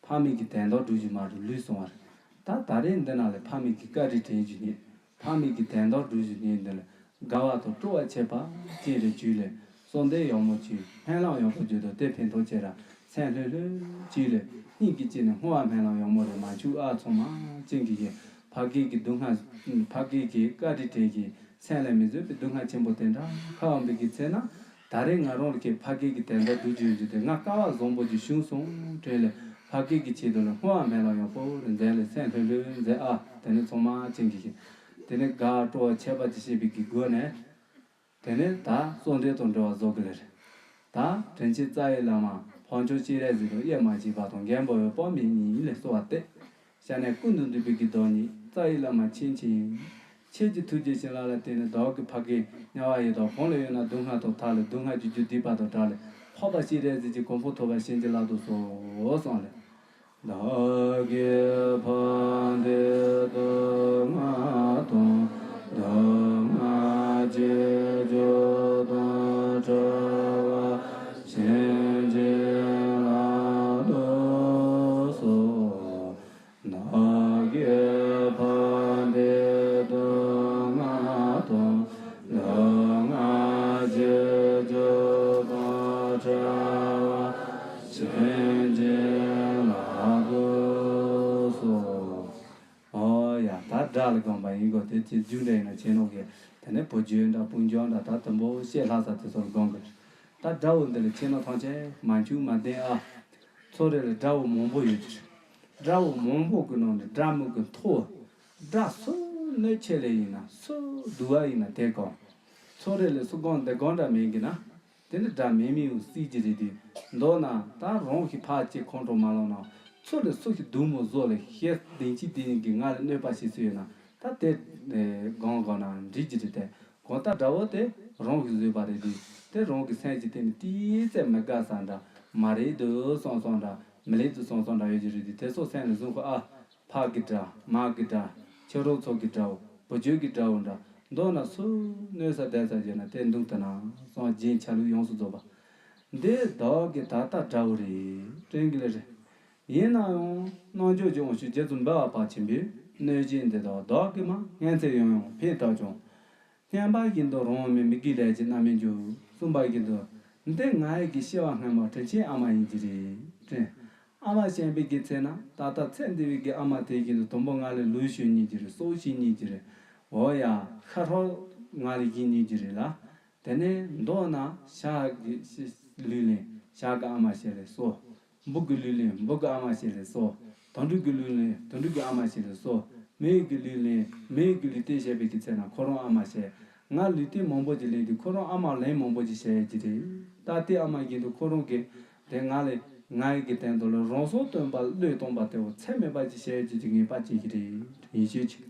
ཕ་མེས་ཀྱི་དན་རྟགས་སྒྲུབ་རྒྱུ་མ་རེད། ལུས་སོང་བ་རེད། ད་ད་རེས་འདི་ན་ལས་ཕ་མེས་ཀྱི་བཀའ་དྲིན་དྲན་རྒྱུ་ཉིད། ཕ་མེས་ཀྱི་དན་རྟགས་སྒྲུབ་རྒྱུ་ཉིད་འདི་ལ་དགའ་བ་དང་སྤྲོ་བ་ཁྱད་པར་ཅན་རེ་བྱུང་ལས། གསོལ་འདེབས་ཡག་མོ་བྱོས། སྨོན་ལམ་ཡག་པོ་བརྗོད་དང་དེ་ཕན་ཐོགས་ཆེ་ར། སེམས་ལྷོད་ལྷོད་བྱོས་ལས། སྙིང་གི་དཀྱིལ་ནས་བསྔོ་བ་སྨོན་ལམ་ཡག་མོ་རེ་མ་བྱུང་ཨ། ཚང་མ་ཅན་གྱི་ཡིན། ཕ་སྐད་ཀྱི་སྡུག་བསྔལ། ཕ་སྐད་ཀྱི་བཀའ་དྲིན་དྲན་གྱི། སེམས་ལ་མི་བཟོད་པའི་སྡུག་བསྔལ་ཆེན་པོ་དེ་འདྲ་ཁ་འོང་པའི་གི་ཚེ་ན། ད་རེས་ང་རང་གི་ཕ་སྐད་ཀྱི་དན་རྟགས་སྒྲུབ་རྒྱུ་ཡིན་རྒྱུ་དེ་ང་དཀའ་བ་བཟང་པོ་ཅིག་བྱུང་སོང་དྲན་ལས། ཕ་སྐད་ཀྱི་ཆེད་དུ་ལ་བསྔོ་བ་སྨོན་ལམ་ཡག་པོ་རེ་མཛད་ལས། སེམས་ལྷོད་ལྷོད་མཛད་ཨ། དེ་ནས་ཚང་མ་ཅན་གྱི་ཡིན། དེ་ནས་དགའ་སྤྲོ་བ་ཁྱད་པར་ཅན་བྱེད་པའི་གི་སྒོ་ནས། དེ་ནས་ད་གསོལ་འདེབས་དང་འབྲེལ་བ་བཟོ་གི་ལེ་རེད། ད་དྲིན་ཆེན་རྩ་བའི་བླ་མ་འཕགས་མཆོག་སྤྱན་རས་གཟིགས་དང་དབྱེར་མ་མཆིས་པ་དང་མགོན་པོ་འོད་དཔག་མེད་གཉིས་ལ་གསོལ་བ་འདེབས། ཞལ་ནས་ཀུན་ཏུ་བཟང་པོའི་གི་བདག་ཉིད་རྩ་བའི་བླ་མ་མཁྱེན་ཅིང་། ཁྱེད་ཀྱི་ཐུགས་རྗེ་བྱིན་རླབས་ལ་བརྟེན་ནས་བདག་གི་ཕ་སྐད་དམྱལ་བ་ཡི་དྭགས་གང་ལ་ཡོད་ན་སྡུག་བསྔལ་དང་ཐར་ལ། སྡུག་བསྔལ་གྱི་རྒྱུ་སྡིག་པ་དང་བྲལ་ལ། འཕགས་པ་སྤྱན་རས་གཟིགས་ཀྱི་གོ་འཕང་ཐོབ་པར་བྱིན་གྱིས་བརླབ་ཏུ་གསོལ་གསུངས་ལེ། བདག་གི་ཕ་འདི་སྡུག་བསྔལ་དང་སྡུག་བསྔལ་གྱི་རྒྱུ་དང་བྲལ་བར་བྱིན་གྱིས་བརླབ་ཏུ་གསོལ། བདག་གི་ཕ་འདི་སྡུག་བསྔལ་དང་སྡུག་བསྔལ་གྱི་རྒྱུ་དང་བྲལ་བར་བྱིན་གྱིས་བརླབ་ཏུ་གསོལ། ཨོ་ཡ། ད་དགྲ་ལ་དགོངས་པ་ཡིན་གོ། དེ་ཚེ་རྒྱུ་འབྲས་ཡིན་ན་ཁྱེད་ནོ་གི། དེ་ནས་བུ་རྒྱུད་འདྲ་སྤུན་ཀྱག་འདྲ་ད་དུམ་བུ་བཤད་ལྷག་ས་དེ་ཚོ་ལ་དགོངས་གི། ད་དགྲ་བོ་འདི་ལ་ཁྱེད་ནོ་ཐང་ཆད་མ་འཆུག་མ་བསྟན་ཨ། ཚོ་རེ་ལ་དགྲ་བོ་མང་པོ་ཡོད་ཀྱི་རེད། དགྲ་བོ་མང་པོ་གི་ནང་ནས་དགྲ་མི་གི་མཐོ། དགྲ་སུ་གནོད་ཆེ་ལེ་ཡིན་ན་སུ་སྡུག་བ་ཡིན་ན་དེ་གང་། ཚོ་རེ་ལ་སུ་གང་དེ་གང་འདྲ་མེད་གི་ན། དེ་ནི་དགྲ་མེད་མི་ཡང་སྲིད་ཀྱི་རེད་དེ། མདོར་ན་ད་རང་གི་ཕར་གཅིག་ཁོང་ཁྲོ་མ་ལངས་ན། ཚུར་ལ་སུ་ཞིག་སྡུག་མོ་བཟོ་ལ་ཤེས་བདེན་གཅིག་དེ་ཡིན་གྱི་ང་ལ་གནོད་པ་བྱེད་སྲིད་ཡོད་ན། ད་དེ་སྒང་སྒང་ན་འགྲིག་གི་རེད་དེ། གང་ལྟར་དགྲ་བོ་དེ་རང་གིས་བཟོས་པ་རེད་དེ། དེ་རང་གི་སེམས་ཀྱི་སྟེང་ནས་ཏིས་ཙམ་མི་དགའ་ས་འདྲ། མ་རེད་འདུག་བསམ་བསམ་འདྲ། མི་ལེགས་འདུག་བསམ་བསམ་འདྲ་ཡོད་ཀྱི་རེད་དེ། དེ་ཚོ་སེམས་ལ་བཟུང་ཁོ་ཨ། ཕ་གི་དགྲ། མ་གི་དགྲ། ཁྱེད་རང་ཚོ་གི་དགྲ་བོ། བུ་རྒྱུད་ཀྱི་དགྲ་བོ་འདྲ། མདོར་ན་སུ་གནོད་ས་བསྡད་ས་བརྗོད་ན་དེ་འདུག་ད་ན་སོང་། རྗེས་ཆ་ལུགས་ཡོངས་སུ་རྫོགས་པ། འདི་བདག་གི་ད་ལྟ་དགྲ་བོ་རེད་དྲན་གི་ལེ་རེད། ཡིན་ན་ཡང་རྣལ་འབྱོར་གྱི་དབང་ཕྱུག་རྗེ་བཙུན་འབུལ་བ་པ་ཆེན་པོས་གནོད་བྱེད་འདི་དག་བདག་གིས་མ་སྔོན་ཚེ་ཡང་ཡང་ཕས་བཏབ་ཀྱང་། སྔོན་པ་བཞིན་དུ་རང་མི་མི་དགེའི་ལས་ཀྱིས་མནར་མི་འགྱུར། གསུམ་པ་བཞིན་དུ། འདི་ང་ཡི་གི་སྐྱེ་བ་སྔོན་མ་དྲིན་ཆེན་ཨ་མ་ཡིན་གྱི་རེད་དྲན། ཨ་མ་བྱས་པའི་གི་ཚེ་ན་ད་ལྟ་ཚེ་འདི་བའི་གི་ཨ་མ་དེ་བཞིན་དུ་དང་པོ་ང་ལ་ལུས་ཞུ་ཉིན་གྱི་རེད། སྲོག་ཞུ་ཉིན་གྱི་རེད། འོ་ཡ། ཤ་ཧྲོག་ང་ལ་བཞེས་ཉིན་གྱི་རེད་ལ། དེ་ནས་མདོར་ན་ཤ་གི་ལུས་ལེན་ཤ་གི་ཨ་མ་བྱས་ལས་སོ། འབུ་གི་ལུས་ལེན་འབུ་གི་ཨ་མ་བྱས་ལས་སོ། དུད་འགྲོ་གི་ལུས་ལེན་དུད་འགྲོ་གི་ཨ་མ་བྱས་ལས་སོ། མི་གི་ལུས་ལེན་མི་གི་ལུས་རྟེན་བྱས་པའི་གི་ཚེ་ན་ཁོ་རང་ཨ་མ་བྱས། ང་ལུས་རྟེན་མང་པོ་ཅིག་ལེན་དུས་ཁོ་རང་ཨ་མ་ལན་མང་པོ་ཅིག་བྱས་ཡོད་ཀྱི་རེད། ད་ལྟའི་ཨ་མ་བཞིན་དུ་ཁོ་རང་གིས་དེ་ང་ལས་ང་ཡི་གི་དོན་དུ་ལ་རང་སྲོག་བཏོན་པ་བློས་གཏོང་པ་དེ་བོ་ཚད་མེད་པ་ཅིག་བྱས་ཡོད་ཀྱི་ངེས་པ་ཅིག་གི་རེད། ཡིན་ཤོད་ཅིག་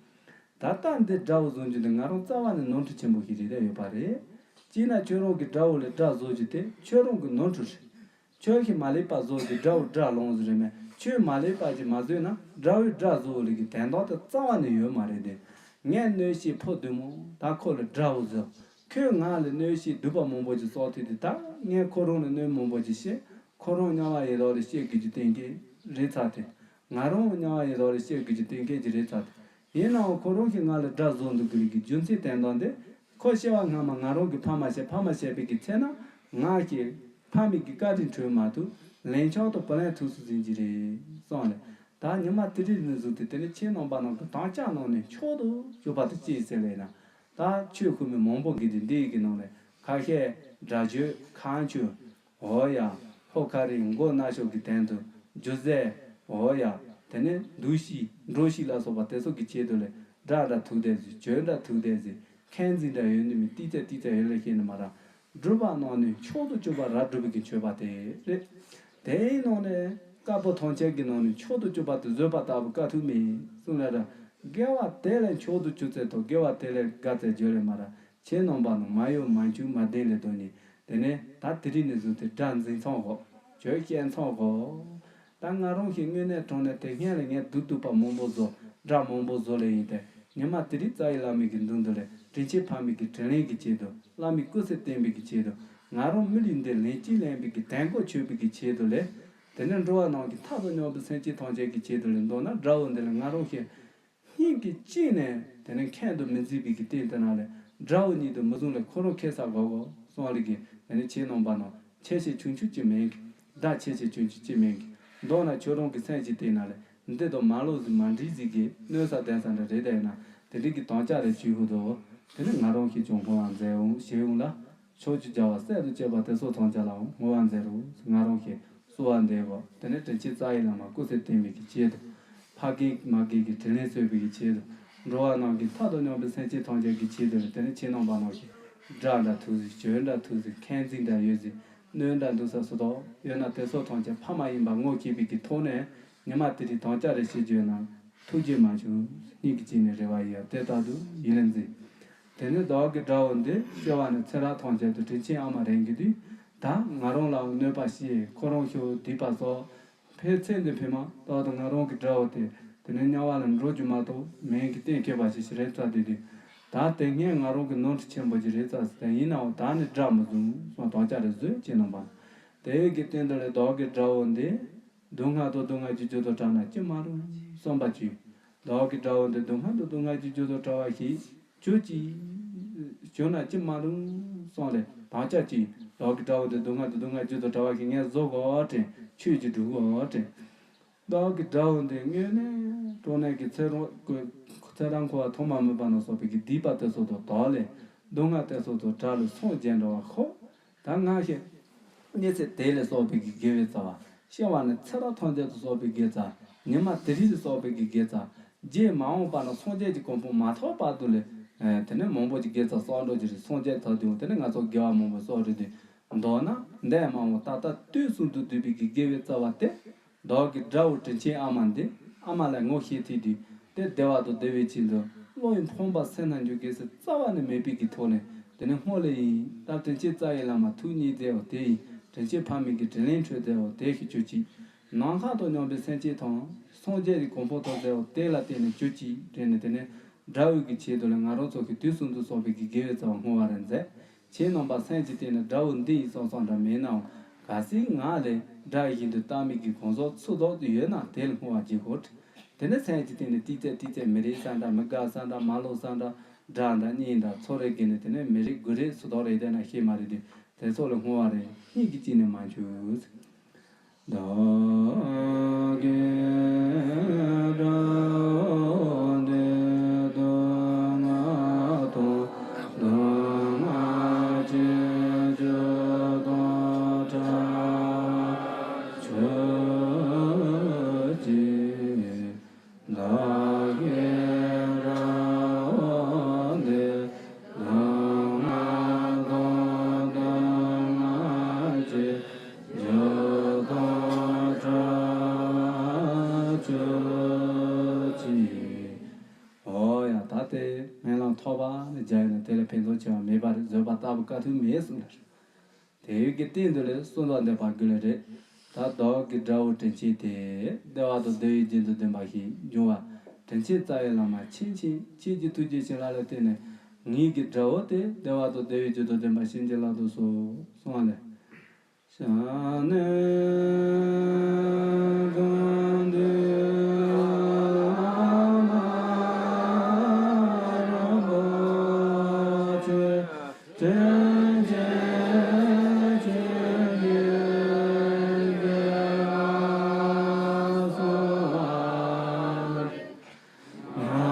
ད་ལྟ་འདི་དགྲ་བོ་བཟུང་རྒྱུ་འདི་ང་རང་རྩ་བ་ནས་ནོར་འཁྲུལ་ཆེན་པོ་ཞིག་རེད་ལབ་ཡོད་པ་རེད། སྤྱིར་ན་ཁྱོད་རང་གི་དགྲ་བོ་ལས་དགྲ་བཟོ་རྒྱུ་དེ་ཁྱོད་རང་གི་ནོར་འཁྲུལ་རེད། ཁྱོད་ཀྱིས་མ་ལེགས་པ་བཟོ་རྒྱུ་དགྲ་བོ་དགྲ་ལོང་ཟེར་རེད་མེད། ཁྱོད་མ་ལེགས་པ་ཅིག་མ་བཟོས་ན་དགྲ་བོས་དགྲ་བཟོ་བ་ལས་ཀྱི་དོན་དག་དེ་རྩ་བ་ནས་ཡོད་མ་རེད་དེ། ངས་གནོད་བྱེད་ཕོ་བདུད་མོ་ད་ཁོ་ལ་དགྲ་བོ་བཟོ། ཁོས་ང་ལ་གནོད་བྱེད་སྡིག་པ་མང་པོ་ཅིག་བསགས་ཐུབ་དེ། ད་ངས་ཁོ་རང་ལ་གནོད་མང་པོ་ཅིག་བྱས། ཁོ་རང་དམྱལ་བ་ཡི་དྭགས་ལ་སྐྱེ་དགོས་རྒྱུ་གཏན་འཁེལ་རེད་ཚར་ཏེ། ང་རང་དམྱལ་བ་ཡི་དྭགས་ལ་སྐྱེ་དགོས་རྒྱུ་གཏན་འཁེལ་གྱི་རེད་ཚར་ཏེ། ཡིན་ནའང་ཁོ་རང་གིས་ང་ལ་དགྲ་བཟོ་འདུག་གི་རིགས་ཀྱི་རྒྱུ་མཚན་དོན་དག་འདི། ཁོ་སྐྱེ་བ་སྔ་མ་ང་རང་གི་ཕ་མ་བྱས། ཕ་མ་བྱས་པའི་གི་ཚེ་ན་ང་གིས་ཕ་མའི་གི་བཀའ་དྲིན་གྲོལ་མ་ཐུབ། ལན་ཆགས་དང་བུ་ལོན་ཐུག་སུ་ཟིན་གྱི་རེད་གསུངས་ལེ། ད་ཉི་མ་དེ་རིང་ནས་བཟུང་སྟེ་དེ་ནི་ཁྱེད་རྣམ་པ་རྣམས་ཀྱི་དམ་བཅའ་ནང་ནས་མཆོག་ཏུ་གྱུར་པ་དེ་ཅི་ཟེར་ལེ་ན། ད་ཆོས་ཁུ་མི་མང་པོ་གི་དེ་འདི་ཡི་གི་ནང་ནས་ཁ་ཤས་དགྲ་གཅོད་ཁ་མཆུ། འོ་ཡ། ཕོ་ཁ་རིང་མགོ་ན་ཤོག་གི་དོན་དུ་རྒྱུ་ཟས། འོ་ཡ། དེ་ནས་འདུ་ཤེས་འགྲོ་ཤེས་ལ་སོགས་པ་དེ་ཚོ་གི་ཆེད་དུ་ལས་དགྲ་འདྲ་ཐུག་བསྡད་ཟིག་གཅོད་འདྲ་ཐུག་བསྡད་ཟིག་ཁེངས་འཛིན་འདྲ་ཡོད་ནི་མི་ཏིག་ཙེ་ཏིག་ཙེ་ཡོད་ལ་ཤེས་ནི་མ་ར། སྒྲུབ་པ་རྣམས་ནི་མཆོག་ཏུ་གྱུར་པ་རབ་སྒྲུབ་པའི་གི་མཆོད་པ་དེ་རེད། དེའི་ནང་ནས་དཀར་པོ་ཐམས་ཅད་ཀྱི་ནང་ནས་མཆོག་ཏུ་གྱུར་པ་དེ་བཟོད་པ་ལྟ་བུ་དཀའ་ཐུབ་མེད་གསུངས་ལ་ར། དགེ་བ་དེ་ལས་མཆོག་ཏུ་གྱུར་ཚད་དང་དགེ་བ་དེ་ལས་དགའ་ཚད་བརྗོད་ལས་མ་ར། ཁྱེད་རྣམ་པ་རྣམས་མ་གཡོ་མ་འཆུག་མ་བདེན་ལས་དོན་ནི། དེ་ནས་ད་དེ་རིང་ནས་བཟུང་སྟེ་དགྲ་འཛིན་མཚམས་འགོ། གྱོད་བཤད་མཚམས་འགོ། ད་ང་རང་གི་དངོས་གནས་དྲང་གནས་དེ་སྔོན་ལ་ངས་སྡུག་སྡུག་པ་མང་པོ་བཟོ། དགྲ་མང་པོ་བཟོ་ལས་ཡིན་ཏེ། ཉི་མ་དེ་རིང་རྩ་བའི་བླ་མའི་གི་མདུན་དུ་ལས་དྲིན་ཆེན་ཕ་མའི་གི་དྲིན་ལན་གྱི་ཆེད་དུ། བླ་མའི་སྐུ་ཚེ་བརྟན་པའི་གི་ཆེད་དུ། ང་རང་མི་ལུས་འདི་ལན་གཅིག་ལེན་པའི་གི་དན་གོ་ཆོད་པའི་གི་ཆེད་དུ་ལས། དེ་ནས་འགྲོ་བ་རྣམས་ཀྱི་མཐའ་དང་མཉམ་པའི་སེམས་ཅན་ཐམས་ཅད་ཀྱི་ཆེད་དུ་ལས། མདོར་ན་དགྲ་བོ་འདི་ལ་ང་རང་གིས་སྙིང་གི་དཀྱིལ་ནས་དེ་ནས་ཁེངས་དུ་མི་འཛིན་པའི་གི་རྟེན་དེ་ན་ལས། དགྲ་བོ་ཉིད་དུ་མི་བཟུང་ལས་ཁོ་རང་ཁེ་ས་གོ་གོ་སོང་ལས་ཀྱི། དེ་ནས་ཁྱེད་རྣམ་པ་རྣམས་ཆེ་ཆེ་ཆུང་ཆུང་ཅིག་མིན་གི། དགྲ་ཆེ་ཆེ་ཆུང་ཆུང་ཅིག་མིན་གི། མདོར་ན་ཁྱོད་རང་གི་སེམས་ཀྱི་སྟེང་ན་ལས། འདི་དང་མ་ལོག་ཟིག་མ་འདྲིས་ཟིག་གི་གནོད་ས་ལྡན་ས་འདྲ་རེད། དེ་ན་དེ་འདྲའི་གི་དམ་བཅའ་རེ་བྱེད་ཧུ་དོ། དེ་ནི་ང་རང་གིས་ཀྱང་སྔོ་བ་མཛད་འོང་ཞེས་འོང་ལ། ཕྱོགས་བཅུའི་རྒྱལ་བ་སྲས་དང་བཅས་པ་དེ་ཚོ་ཐམས་ཅད་ལའང་སྔོ་བ་མཛད་རོགས། ང་རང་གིས་གསོལ་བ་འདེབས་གོ། དེ་ནས་དྲིན་ཅན་རྩ་བའི་བླ་མ་སྐུ་ཚེ་བརྟན་པའི་གི་ཆེད་དུ། ཕ་རྒན་མ་རྒན་གྱི་དྲིན་ལན་གསོས་པའི་གི་ཆེད་དུ། འགྲོ་བ་རྣམས་ཀྱི་མཐའ་དང་མཉམ་པའི་སེམས་ཅན་ཐམས་ཅད་ཀྱི་ཆེད་དུ་ལས། དེ་ནས་ཁྱེད་རྣམ་པ་རྣམས་ཀྱི་དགྲ་འདྲ་ཐུག་ཟིག་སྐྱོན་འདྲ་ཐུག་ཟིག་ཁེངས་འཛིན་འདྲ་ཡོད་ཟིག་གནོད་འདྲ་འདུག་ས་སུ་དོག་ཡོད་ན་དེ་ཚོ་ཐམས་ཅད་ཕ་མ་ཡིན་པ་ངོ་ཤེས་པའི་གི་ཐོག་ནས་ཉི་མ་དེ་རིང་དམ་བཅའ་རེ་བྱེད་རྒྱུ་ཡོད་ན། ཐུགས་རྗེ་མ་བྱུང་། སྙིང་གི་དཀྱིལ་ནས་རེ་བ་ཡོད། དེ་ལྟར་དུ་ཡིད་ལ་འཛིན། དེ་ནས་བདག་གི་དགྲ་བོ་འདི། སྐྱེ་བ་ནས་ཚེ་རབས་ཐམས་ཅད་དུ་དྲིན་ཅན་ཨ་མ་རང་གི་དུས། ད་ང་རང་ལའང་གནོད་པ་བྱས། ཁོ་རང་ཤོར་སྡིག་པ་བསགས། ཕལ་ཆེར་འདི་ཕན་མ་ཏོག་ཏུ་ང་རང་གི་དགྲ་བོ་དེ་དེ་ནས་དམྱལ་བ་ལ་འགྲོ་རྒྱུ་མ་གཏོགས་མིང་གི་གཏན་འཁེལ་བ་ཞིག་རེད་ཚ་དེ་དུས། ད་དེ་སྔས་ང་རང་གི་ནོར་འཁྲུལ་ཆེན་པོ་ཞིག་རེད་ཚ་ཟེར། ཡིན་ནའང་ད་ནི་དགྲ་མི་བཟུང་སོང་དམ་བཅའ་རེ་བཟོས་ཅེས་གནང་བ། དེ་ཡི་གི་སྟེང་དུ་ལས་བདག་གི་དགྲ་བོ་འདི། སྡུག་བསྔལ་དང་སྡུག་བསྔལ་གྱི་རྒྱུ་དང་བྲལ་ན་ཅི་མ་རུང་བསམ་པ་བྱོས། བདག་གི་དགྲ་བོ་འདི་སྡུག་བསྔལ་དང་སྡུག་བསྔལ་གྱི་རྒྱུ་དང་བྲལ་བ་ཞིག་གྱུར་ཅིག་བྱུང་ན་ཅི་མ་རུང་བསམ་ལས་དམ་བཅའ་གྱིས། བདག་གི་དགྲ་བོ་འདི་སྡུག་བསྔལ་དང་སྡུག་བསྔལ་གྱི་རྒྱུ་དང་བྲལ་བ་ཞིག་ངས་བཟོ་དགོས་དྲན། ཆོས་ཀྱི་སྒྲུབ་དགོས་དྲན། བདག་གི་དགྲ་བོ་འདི་དངོས་གནས་དྲང་གནས་ཀྱི་ཚེ་རང་ཚེ་རབས་འཁོར་བ་ཐོག་མ་མེད་པ་ན་བསགས་པའི་གི་སྡིག་པ་དེ་ཚོ་དང་དག་ལས། སྡུག་བསྔལ་དེ་ཚོ་དང་བྲལ་ལས་སངས་རྒྱས་འགྲོ་བ་ཤོག་ད་སྔར་བཤད། གནས་ཚེ་དེ་ལས་བསགས་པའི་གི་དགེ་བའི་རྩ་བ། སྐྱེ་བ་ནས་ཚེ་རབས་ཐམས་ཅད་དུ་བསགས་པའི་དགེ་རྩ། ཉི་མ་དེ་རིང་ལས་བསགས་པའི་གི་དགེ་རྩ། རྗེས་མ་འོངས་པ་ན་སངས་རྒྱས་ཀྱི་གོ་འཕང་མ་ཐོབ་བར་དུ་ལས། ཨེ། དེ་ནས་མང་པོ་ཅིག་དགེ་རྩ་བསགས་འགྲོ་རྒྱུ་རེད། སངས་རྒྱས་ཐོབ་དུས་དེ་ནས་ང་ཚོ་དགེ་བ་མང་པོ་བསགས་རེད་དུས། མདོར་ན་འདས་མ་འོངས་ད་ལྟ་དུས་གསུམ་དུ་བསྡུས་པའི་གི་དགེ་བའི་རྩ་བ་སྟེ། བདག་གི་དགྲ་བོ་དྲིན་ཅན་ཨ་མ་འདི། ཨ་མ་ལ་ངོ་ཤེས་ཐུབ་དུས། དེ་བདེ་བ་དང་བདེ་བའི་ཆེད་དུ། བློ་ཡི་ཕོངས་པ་སེལ་ན་འགྱུར་གྱི་ཟེར་རྩ་བ་ནས་མེད་པའི་གི་ཐོག་ནས། དེ་ནས་སྔོན་ལས་ཡིན། ད་དྲིན་ཅན་རྩ་བའི་བླ་མ་ཐུགས་མཉེས་མཛད་འོ་དེ་ཡིན། དྲིན་ཅན་ཕ་མའི་གི་དྲིན་ལན་འཕྲོད་མཛད་འོ་དེ་ཞིག་གྱུར་ཅིག་ནམ་མཁའ་དང་མཉམ་པའི་སེམས་ཅན་དང་། སངས་རྒྱས་ཀྱི་གོ་འཕང་ཐོབ་མཛད་འོ་དེ་ལ་བརྟེན་ནས་གྱུར་ཅིག་དྲན་ནས། དེ་ནས་དགྲ་བོའི་གི་ཆེད་དུ་ལ་ང་རང་ཚོ་གི་དུས་གསུམ་དུ་བསགས་པའི་གི་དགེ་བའི་རྩ་བ་བསྔོ་བ་རེ་མཛད། ཁྱེད་རྣམ་པ་སེམས་ཀྱི་སྟེང་ནས་དགྲ་བོ་འདི་ཡིན་བསམ་བསམ་འདྲ་མེད་ནའང་། གལ་སྲིད་ང་ལས་དགྲ་བཞིན་དུ་བལྟ་མི་གི་གང་ཟག་ཚུར་ལྡོག་ཏུ་ཡོད་ན་དེ་ལ་བསྔོ་བ་བགྱིད་དགོས། དེ་ནས་སེམས་ཀྱི་སྟེང་ནས་ཏིག་ཙེ་ཏིག་ཙེ་མི་རིགས་ས་འདྲ། མི་དགའ་ས་འདྲ། མ་ལོག་ས་འདྲ། དགྲ་འདྲ་གཉེན་འདྲ་ཚོ་རེ་གི་ནས། དེ་ནས་མི་རིགས་དགུ་རིགས་ཚུར་ལྡོག་རེ་བསྡད་ན་ཤེས་མ་རེད་དུས། དེ་ཚོ་ལ་བསྔོ་བ་རེ་སྙིང་གི་དཀྱིལ་ནས་མ་འཆུགས། བདག་གི་དགྲ་བོ་འདི། སྡུག་བསྔལ་དང་སྡུག་བསྔལ་གྱི་རྒྱུ་དང་བྲལ་བར་གྱུར་ཅིག་བདག་གི་དགྲ་བོ་འདི། སྡུག་བསྔལ་དང་སྡུག་བསྔལ་གྱི་རྒྱུ་དང་བྲལ་བར་གྱུར་ཅིག་འོ་ཡ། ད་དེ་སྨོན་ལམ་ཐོགས་པ་ནས་བརྒྱབ་ཡོད་ན་དེ་ལས་ཕན་ཐོགས་ཆེ་བ་མེད་པ་རེད། བཟོད་པ་ལྟ་བུ་དཀའ་ཐུབ་མེད་གསུངས་ལ། དེ་ཡི་གི་སྟེང་དུ་ལས་གསུང་དང་ལྡན་པ་དགོས་ལེ་རེད། ད་བདག་གི་དགྲ་བོ་དྲིན་ཅན་དེ། བདེ་བ་དང་བདེ་བའི་རྒྱུ་དང་ལྡན་པ་ཞིག་འབྱུང་བ། དྲིན་ཅན་རྩ་བའི་བླ་མ་མཁྱེན་ཅིང་ཁྱེད་ཀྱི་ཐུགས་རྗེ་བྱིན་རླབས་ལ་བརྟེན་ནས། ངེད་ཀྱི་དགྲ་བོ་དེ་བདེ་བ་དང་བདེ་བའི་རྒྱུ་དང་ལྡན་པ་བྱིན་གྱིས་བརླབ་ཏུ་གསོལ་གསུང་བ་ལས། ཤ་ནེ་ག་འདི་ཨ་མ་རིན་པོ་ཆེ། དྲིན་ཅན་ཁྱེད་ཀྱི་བདེ་བ་སོགས། ཨ་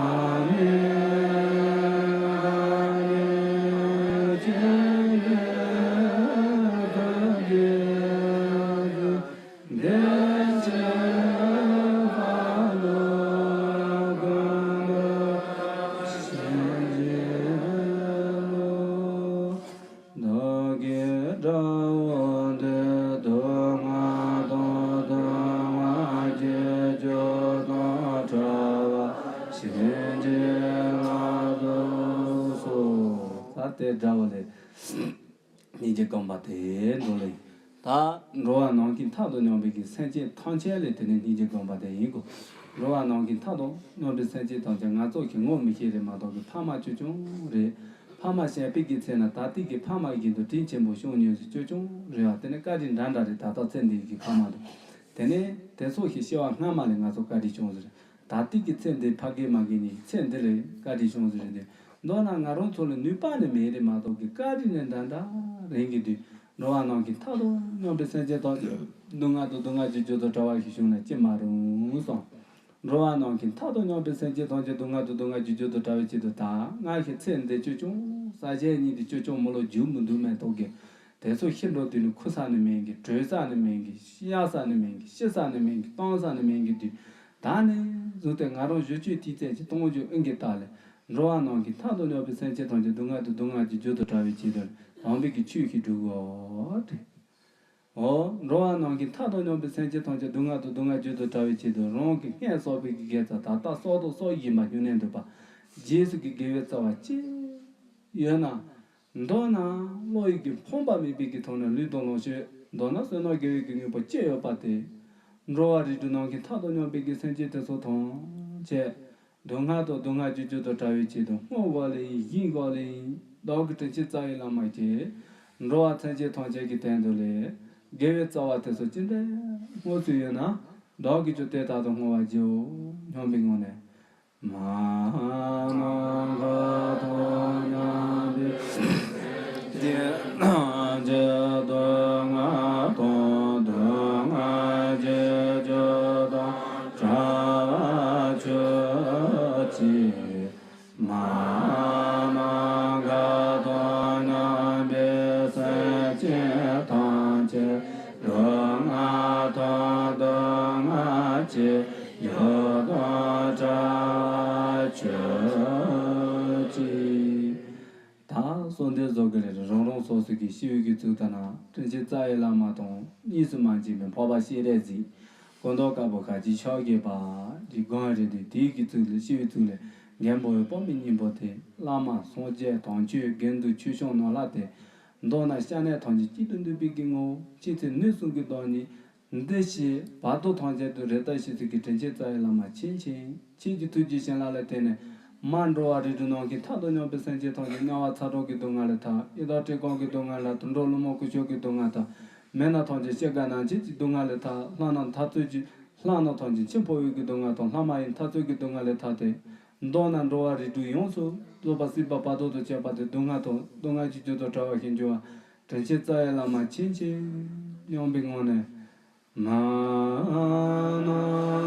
ནི་ཨ་ནི་ཁྱེད་ཀྱི་ཐུགས་རྗེས། དེ་ཕྱིར་ཕ་ལུ་ཀུན་ཏུ་བྱིན་གྱིས་རློབས། བདག་གི་དགྲ་བོ་འདི། སྡུག་བསྔལ་དང་སྡུག་བསྔལ་གྱི་རྒྱུ་དང་བྲལ་བར་བྱིན་གྱིས་བརླབ་ཏུ་གསོལ། ད་དེ་དགྲ་བོ་ལས། སྙིང་རྗེ་སྒོམ་པ་དེ་འགྲོ་ལེ། ད་འགྲོ་བ་ནམ་མཁའི་མཐའ་དང་མཉམ་པའི་གི་སེམས་ཅན་ཐམས་ཅད་ལས་དེ་ནི་སྙིང་རྗེ་སྒོམ་པ་དེ་ཡིན་དགོས། འགྲོ་བ་ནམ་མཁའི་མཐའ་དང་མཉམ་པའི་སེམས་ཅན་ཐམས་ཅད་ང་ཚོ་གི་ངོ་མི་ཤེས་རེད་མ་གཏོགས་གི་ཕ་མ་ཆུང་ཆུང་རེད། ཕ་ ཕ་མ་བྱས་པའི་གི་ཚེ་ན་ད་ལྟའི་གི་ཕ་མ་བཞིན་དུ་དྲིན་ཆེན་པོ་སྐྱོང་མྱོང་ཟེར་ཅོ་ཅོང་རེད་བ། དེ་ནས་བཀའ་དྲིན་འདྲ་འདྲ་རེད། ད་ལྟ་ཚེ་འདིའི་གི་ཕ་མ་དང་། དེ་ནས་དེ་ཚོ་ཞིག་སྐྱེ་བ་སྔ་མ་ལས་ང་ཚོ་བཀའ་དྲིན་སྐྱོང་ཟེར། ད་ལྟའི་གི་ཚེ་འདི་ཕ་གི་མ་གི་ནི་ཚེ་འདི་ལས་བཀའ་དྲིན་སྐྱོང་ཟེར་རེད་དེ། མདོར་ན་ང་རང་ཚོ་ལ་ནུས་པ་ནི་མེད་རེད་མ་གཏོགས་གི་བཀའ་དྲིན་ནི་འདྲ་འདྲ་རེད་གི་དུས། འགྲོ་བ་རྣམས་ཀྱི་མཐའ་དང་མཉམ་པའི་སེམས་ཅན་ཐམས་ཅད་སྡུག་བསྔལ་དང་སྡུག་བསྔལ་གྱི་རྒྱུ་དང་བྲལ་བ་ཞིག་བྱུང་ན་ཅི་མ་རུང་གསུངས། འགྲོ་བ་རྣམས་ཀྱི་མཐའ་དང་མཉམ་པའི་སེམས་ཅན་ཐམས་ཅད་སྡུག་བསྔལ་དང་སྡུག་བསྔལ་གྱི་རྒྱུ་དང་བྲལ་བའི་ཆེད་དུ་ད་སྔར་གྱི་ཚེ་འདི་ཅོ་ཅོང་ས་གཞན་གཉིས་འདི་ཅོ་ཅོང་མི་ལོ་རྒྱུ་མི་འདུག་མེད་དོགས་གི། དེ་ཚོ་ཤི་འགྲོ་དུས་ནི་ཁུ་ས་ནི་མེད་གི། བྲོས་ས་ནི་མེད་གི། གཡར་ས་ནི་མེད་གི། ཤི་ས་ནི་མེད་གི། གཏོང་ས་ནི་མེད་གི་དུས། ད་ནས་བཟུང་སྟེ་ང་རང་བཞི་བཅུའི་དུས་ཚོད་ཀྱི་གཏོང་རྒྱུ་ཨིན་གི་ད་ལས། འགྲོ་བ་རྣམས་ཀྱི་མཐའ་དང་མཉམ་པའི་སེམས་ཅན་ཐམས་ཅད་སྡུག་བསྔལ་དང་སྡུག་བསྔལ་གྱི་རྒྱུ་དང་བྲལ་བའི་ཆེད་དུ་དམ་པའི་གི་ཆོས་ཤིག་སྒྲུབ་དགོས་ཏེ། འོ། འགྲོ་བ་རྣམས་ཀྱི་མཐའ་དང་མཉམ་པའི་སེམས་ཅན་ཐམས་ཅད་སྡུག་བསྔལ་དང་སྡུག་བསྔལ་རྒྱུ་དང་བྲལ་བའི་ཆེད་དུ་རང་གི་སྔས་བསགས་པའི་གི་དགེ་རྩ་ད་ལྟ་བསགས་དང་བསགས་བཞིན་པ་སྨྱུང་གནས་འདུག་པ། རྗེས་སུ་གི་དགེ་བའི་རྩ་བ་ཅི་ཡོད་ན། མདོར་ན་བློ་ཡི་གི་ཕོངས་པ་མེད་པའི་གི་ཐོག་ནས་ལུས་དང་ལོངས་སྤྱོད། མདོར་ན་བསོད་ནམས་དགེ་བའི་གི་དངོས་པོ་ཅི་ཡོད་པ་དེ། འགྲོ་བ་རིགས་དྲུག་རྣམས་ཀྱི་མཐའ་དང་མཉམ་པའི་གི་སེམས་ཅན་དེ་ཚོ་ཐམས་ཅད། སྡུག་བསྔལ་དང་སྡུག་བསྔལ་གྱི་རྒྱུ་དང་བྲལ་བའི་ཆེད་དུ་བསྔོ་བ་ལེན་ཡིན་བཞིན་བཞག་ལེན་ཡིན། བདག་གི་དྲིན་ཆེན་རྩ་བའི་བླ་མ་ཀྱེ། འགྲོ་བ་སེམས་ཅན་ཐམས་ཅད་ཀྱི་དོན་དུ་ལས། དགེ་བའི་རྩ་བ་དེ་ཚོ་ཅི་འདྲའི་བསྔོ་ཚུལ་ཡོད་ན། བདག་གིས་ཀྱང་དེ་ལྟར་དུ་བསྔོ་བར་བགྱིའོ། སྙམ་པའི་ངང་ནས། མ་ནམ་མཁའ་དང་མཉམ་པའི་སེམས་ཅན་ཐམས་ཅད་སྡུག་བསྔལ་དང་སྡུག་བསྔལ་གྱི་རྒྱུ་དང་བྲལ་བར་གྱུར་ཅིག། མ་ནམ་མཁའ་དང་མཉམ་པའི་སེམས་ཅན་ཐམས་ཅད་སྡུག་བསྔལ་དང་སྡུག་བསྔལ་གྱི་རྒྱུ་དང་བྲལ་བར་གྱུར་ཅིག། ད་གསོལ་འདེབས་བཟོ་གི་རེད། རང་རང་སོ་སོ་གི་ཤི་བོའི་གི་གཙུག་ཏུ་ན་དྲིན་ཆེན་རྩ་བའི་བླ་མ་དང་གཉིས་སུ་མ་མཇལ་བའི་འཕགས་པ་སྤྱན་རས་གཟིགས། སྐུ་མདོག་དཀར་པོ་ཤར་གྱི་ཕྱག་བརྒྱད་པ་གི་སྒང་རེད་དེ། དེའི་གི་གཙུག་ལ་ཤི་བོའི་གཙུག་ལ་མགོན་པོ་འོད་དཔག་མེད་སྙིང་པོ་དེ། བླ་མ་སངས་རྒྱས་དམ་ཆོས་དགེ་འདུན་ཆོས་སྐྱོང་ནོར་ལྷ་དེ། མདོར་ན་སྐྱབས་གནས་ཐམས་ཅད་གཅིག་ཏུ་འདུས་པའི་གི་ངོ་བོ། ཆོས་ཚུལ་ནུས་གསུམ་གྱི་བདག་ཉིད། འདི་ཞེས་བར་དོ་ཐམས་ཅད་དུ་རེ་ལྟོས་བྱེད་ཚུལ་གྱི་དྲིན་ཆེན་རྩ་བའི་བླ་མ་མཁྱེན་ཅིང་། ཁྱེད་ཀྱི་ཐུགས་རྗེ་བྱིན་རླབས་ལ་བརྟེན་ནས། མ་འགྲོ་བ་རིགས་དྲུག་རྣམས་ཀྱི་མཐའ་དང་མཉམ་པའི་སེམས་ཅན་ཐམས་ཅད་དམྱལ་བ་ཚ་གྲང་གི་སྡུག་བསྔལ་ལས་ཐར། ཡི་དྭགས་བཀྲེས་སྐོམ་གྱི་སྡུག་བསྔལ་ལས་ཐར། འགྲོ་ལུས་མ་ཁུ་བྱུག་གི་སྡུག་བསྔལ་ཐར། མི་རྣམས་ཐམས་ཅད་སྐྱེ་རྒ་ན་འཆི་གི་སྡུག་བསྔལ་ལས་ཐར། ལྷ་རྣམས་མཐར་ཐུག་གི་ལྷ་རྣམས་ཐམས་ཅད་འཆི་འཕོ་བའི་གི་སྡུག་བསྔལ་དང་། ལྷ་མ་ཡིན་མཐར་ཐུག་གི་སྡུག་བསྔལ་ལས་ཐར་ཏེ། མདོར་ན་འགྲོ་བ་རིགས་དྲུག་ཡོངས་སུ་རྫོགས་པ་སྲིད་པ་བར་དོ་དང་བཅས་པ་དེ་སྡུག་བསྔལ་དང་སྡུག་བསྔལ་གྱི་རྒྱུ་དང་བྲལ་བ་ཞིག་འགྱུར་བ། དྲིན་ཆེན་རྩ་བའི་བླ་མ་མཁྱེན་ཅིང་། སྙམ་པའི་ངང་ནས། མ་ནམ་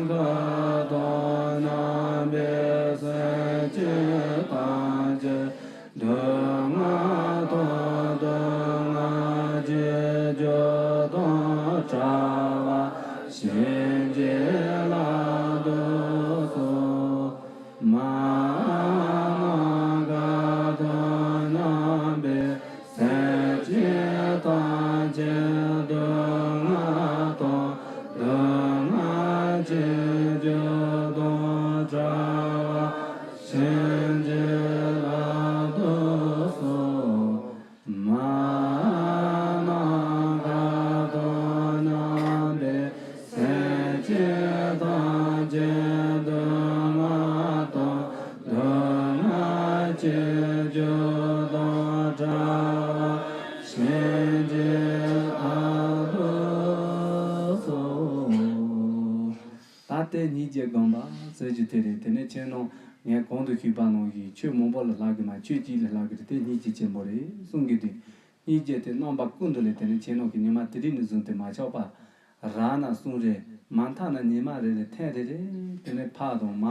མཁའ་དང་མཉམ་པའི་སེམས་ཅན་ཐམས་ཅད་སྡུག་བསྔལ་དང་སྡུག་བསྔལ་གྱི་རྒྱུ་དང་བྲལ་བར་བྱིན་གྱིས་བརླབ་ཏུ་གསོལ། མ་ནམ་མཁའ་དང་མཉམ་པའི་སེམས་ཅན་ཐམས་ཅད་སྡུག་བསྔལ་དང་སྡུག་བསྔལ་གྱི་རྒྱུ་དང་བྲལ་བར་བྱིན་གྱིས་བརླབ་ཏུ་གསོལ། མ་ནམ་མཁའ་དང་མཉམ་པའི་སེམས་ཅན་ཐམས་ཅད་སྡུག་བསྔལ་དང་སྡུག་བསྔལ་གྱི་རྒྱུ་དང་བྲལ་བར་བྱིན་གྱིས་བརླབ་ཏུ་གསོལ། ད་ལྟའི་སྙིང་རྗེ་སྒོམ་པ་ཟེར་རྒྱུ་དེ་རེད། དེ་ནས་ཁྱེད་རྣམས་ངས་གོང་དུ་ཞུས་པ་ནང་བཞིན་ཆོས་མང་པོ་ལ་བསླབ་གི་མ། ཆོས་གཅིག་ལ་བསླབ་གི་རེད། དེ་སྙིང་རྗེ་ཆེན་པོ་རེད་གསུང་གི་འདུག། སྙིང་རྗེ་དེ་རྣམ་པ་ཀུན་ཏུ་ལས། དེ་ནས་ཁྱེད་རྣམས་ཀྱིས་ཉི་མ་དེ་རིང་ནས་བཟུང་སྟེ་མ་ཆག་པར་རག་ན་གསུང་རེ། མ་མཐའ་ན་ཉི་མ་རེ་རེ་ཐེངས་རེ་རེ། དེ་ནས་ཕ་དང་མ་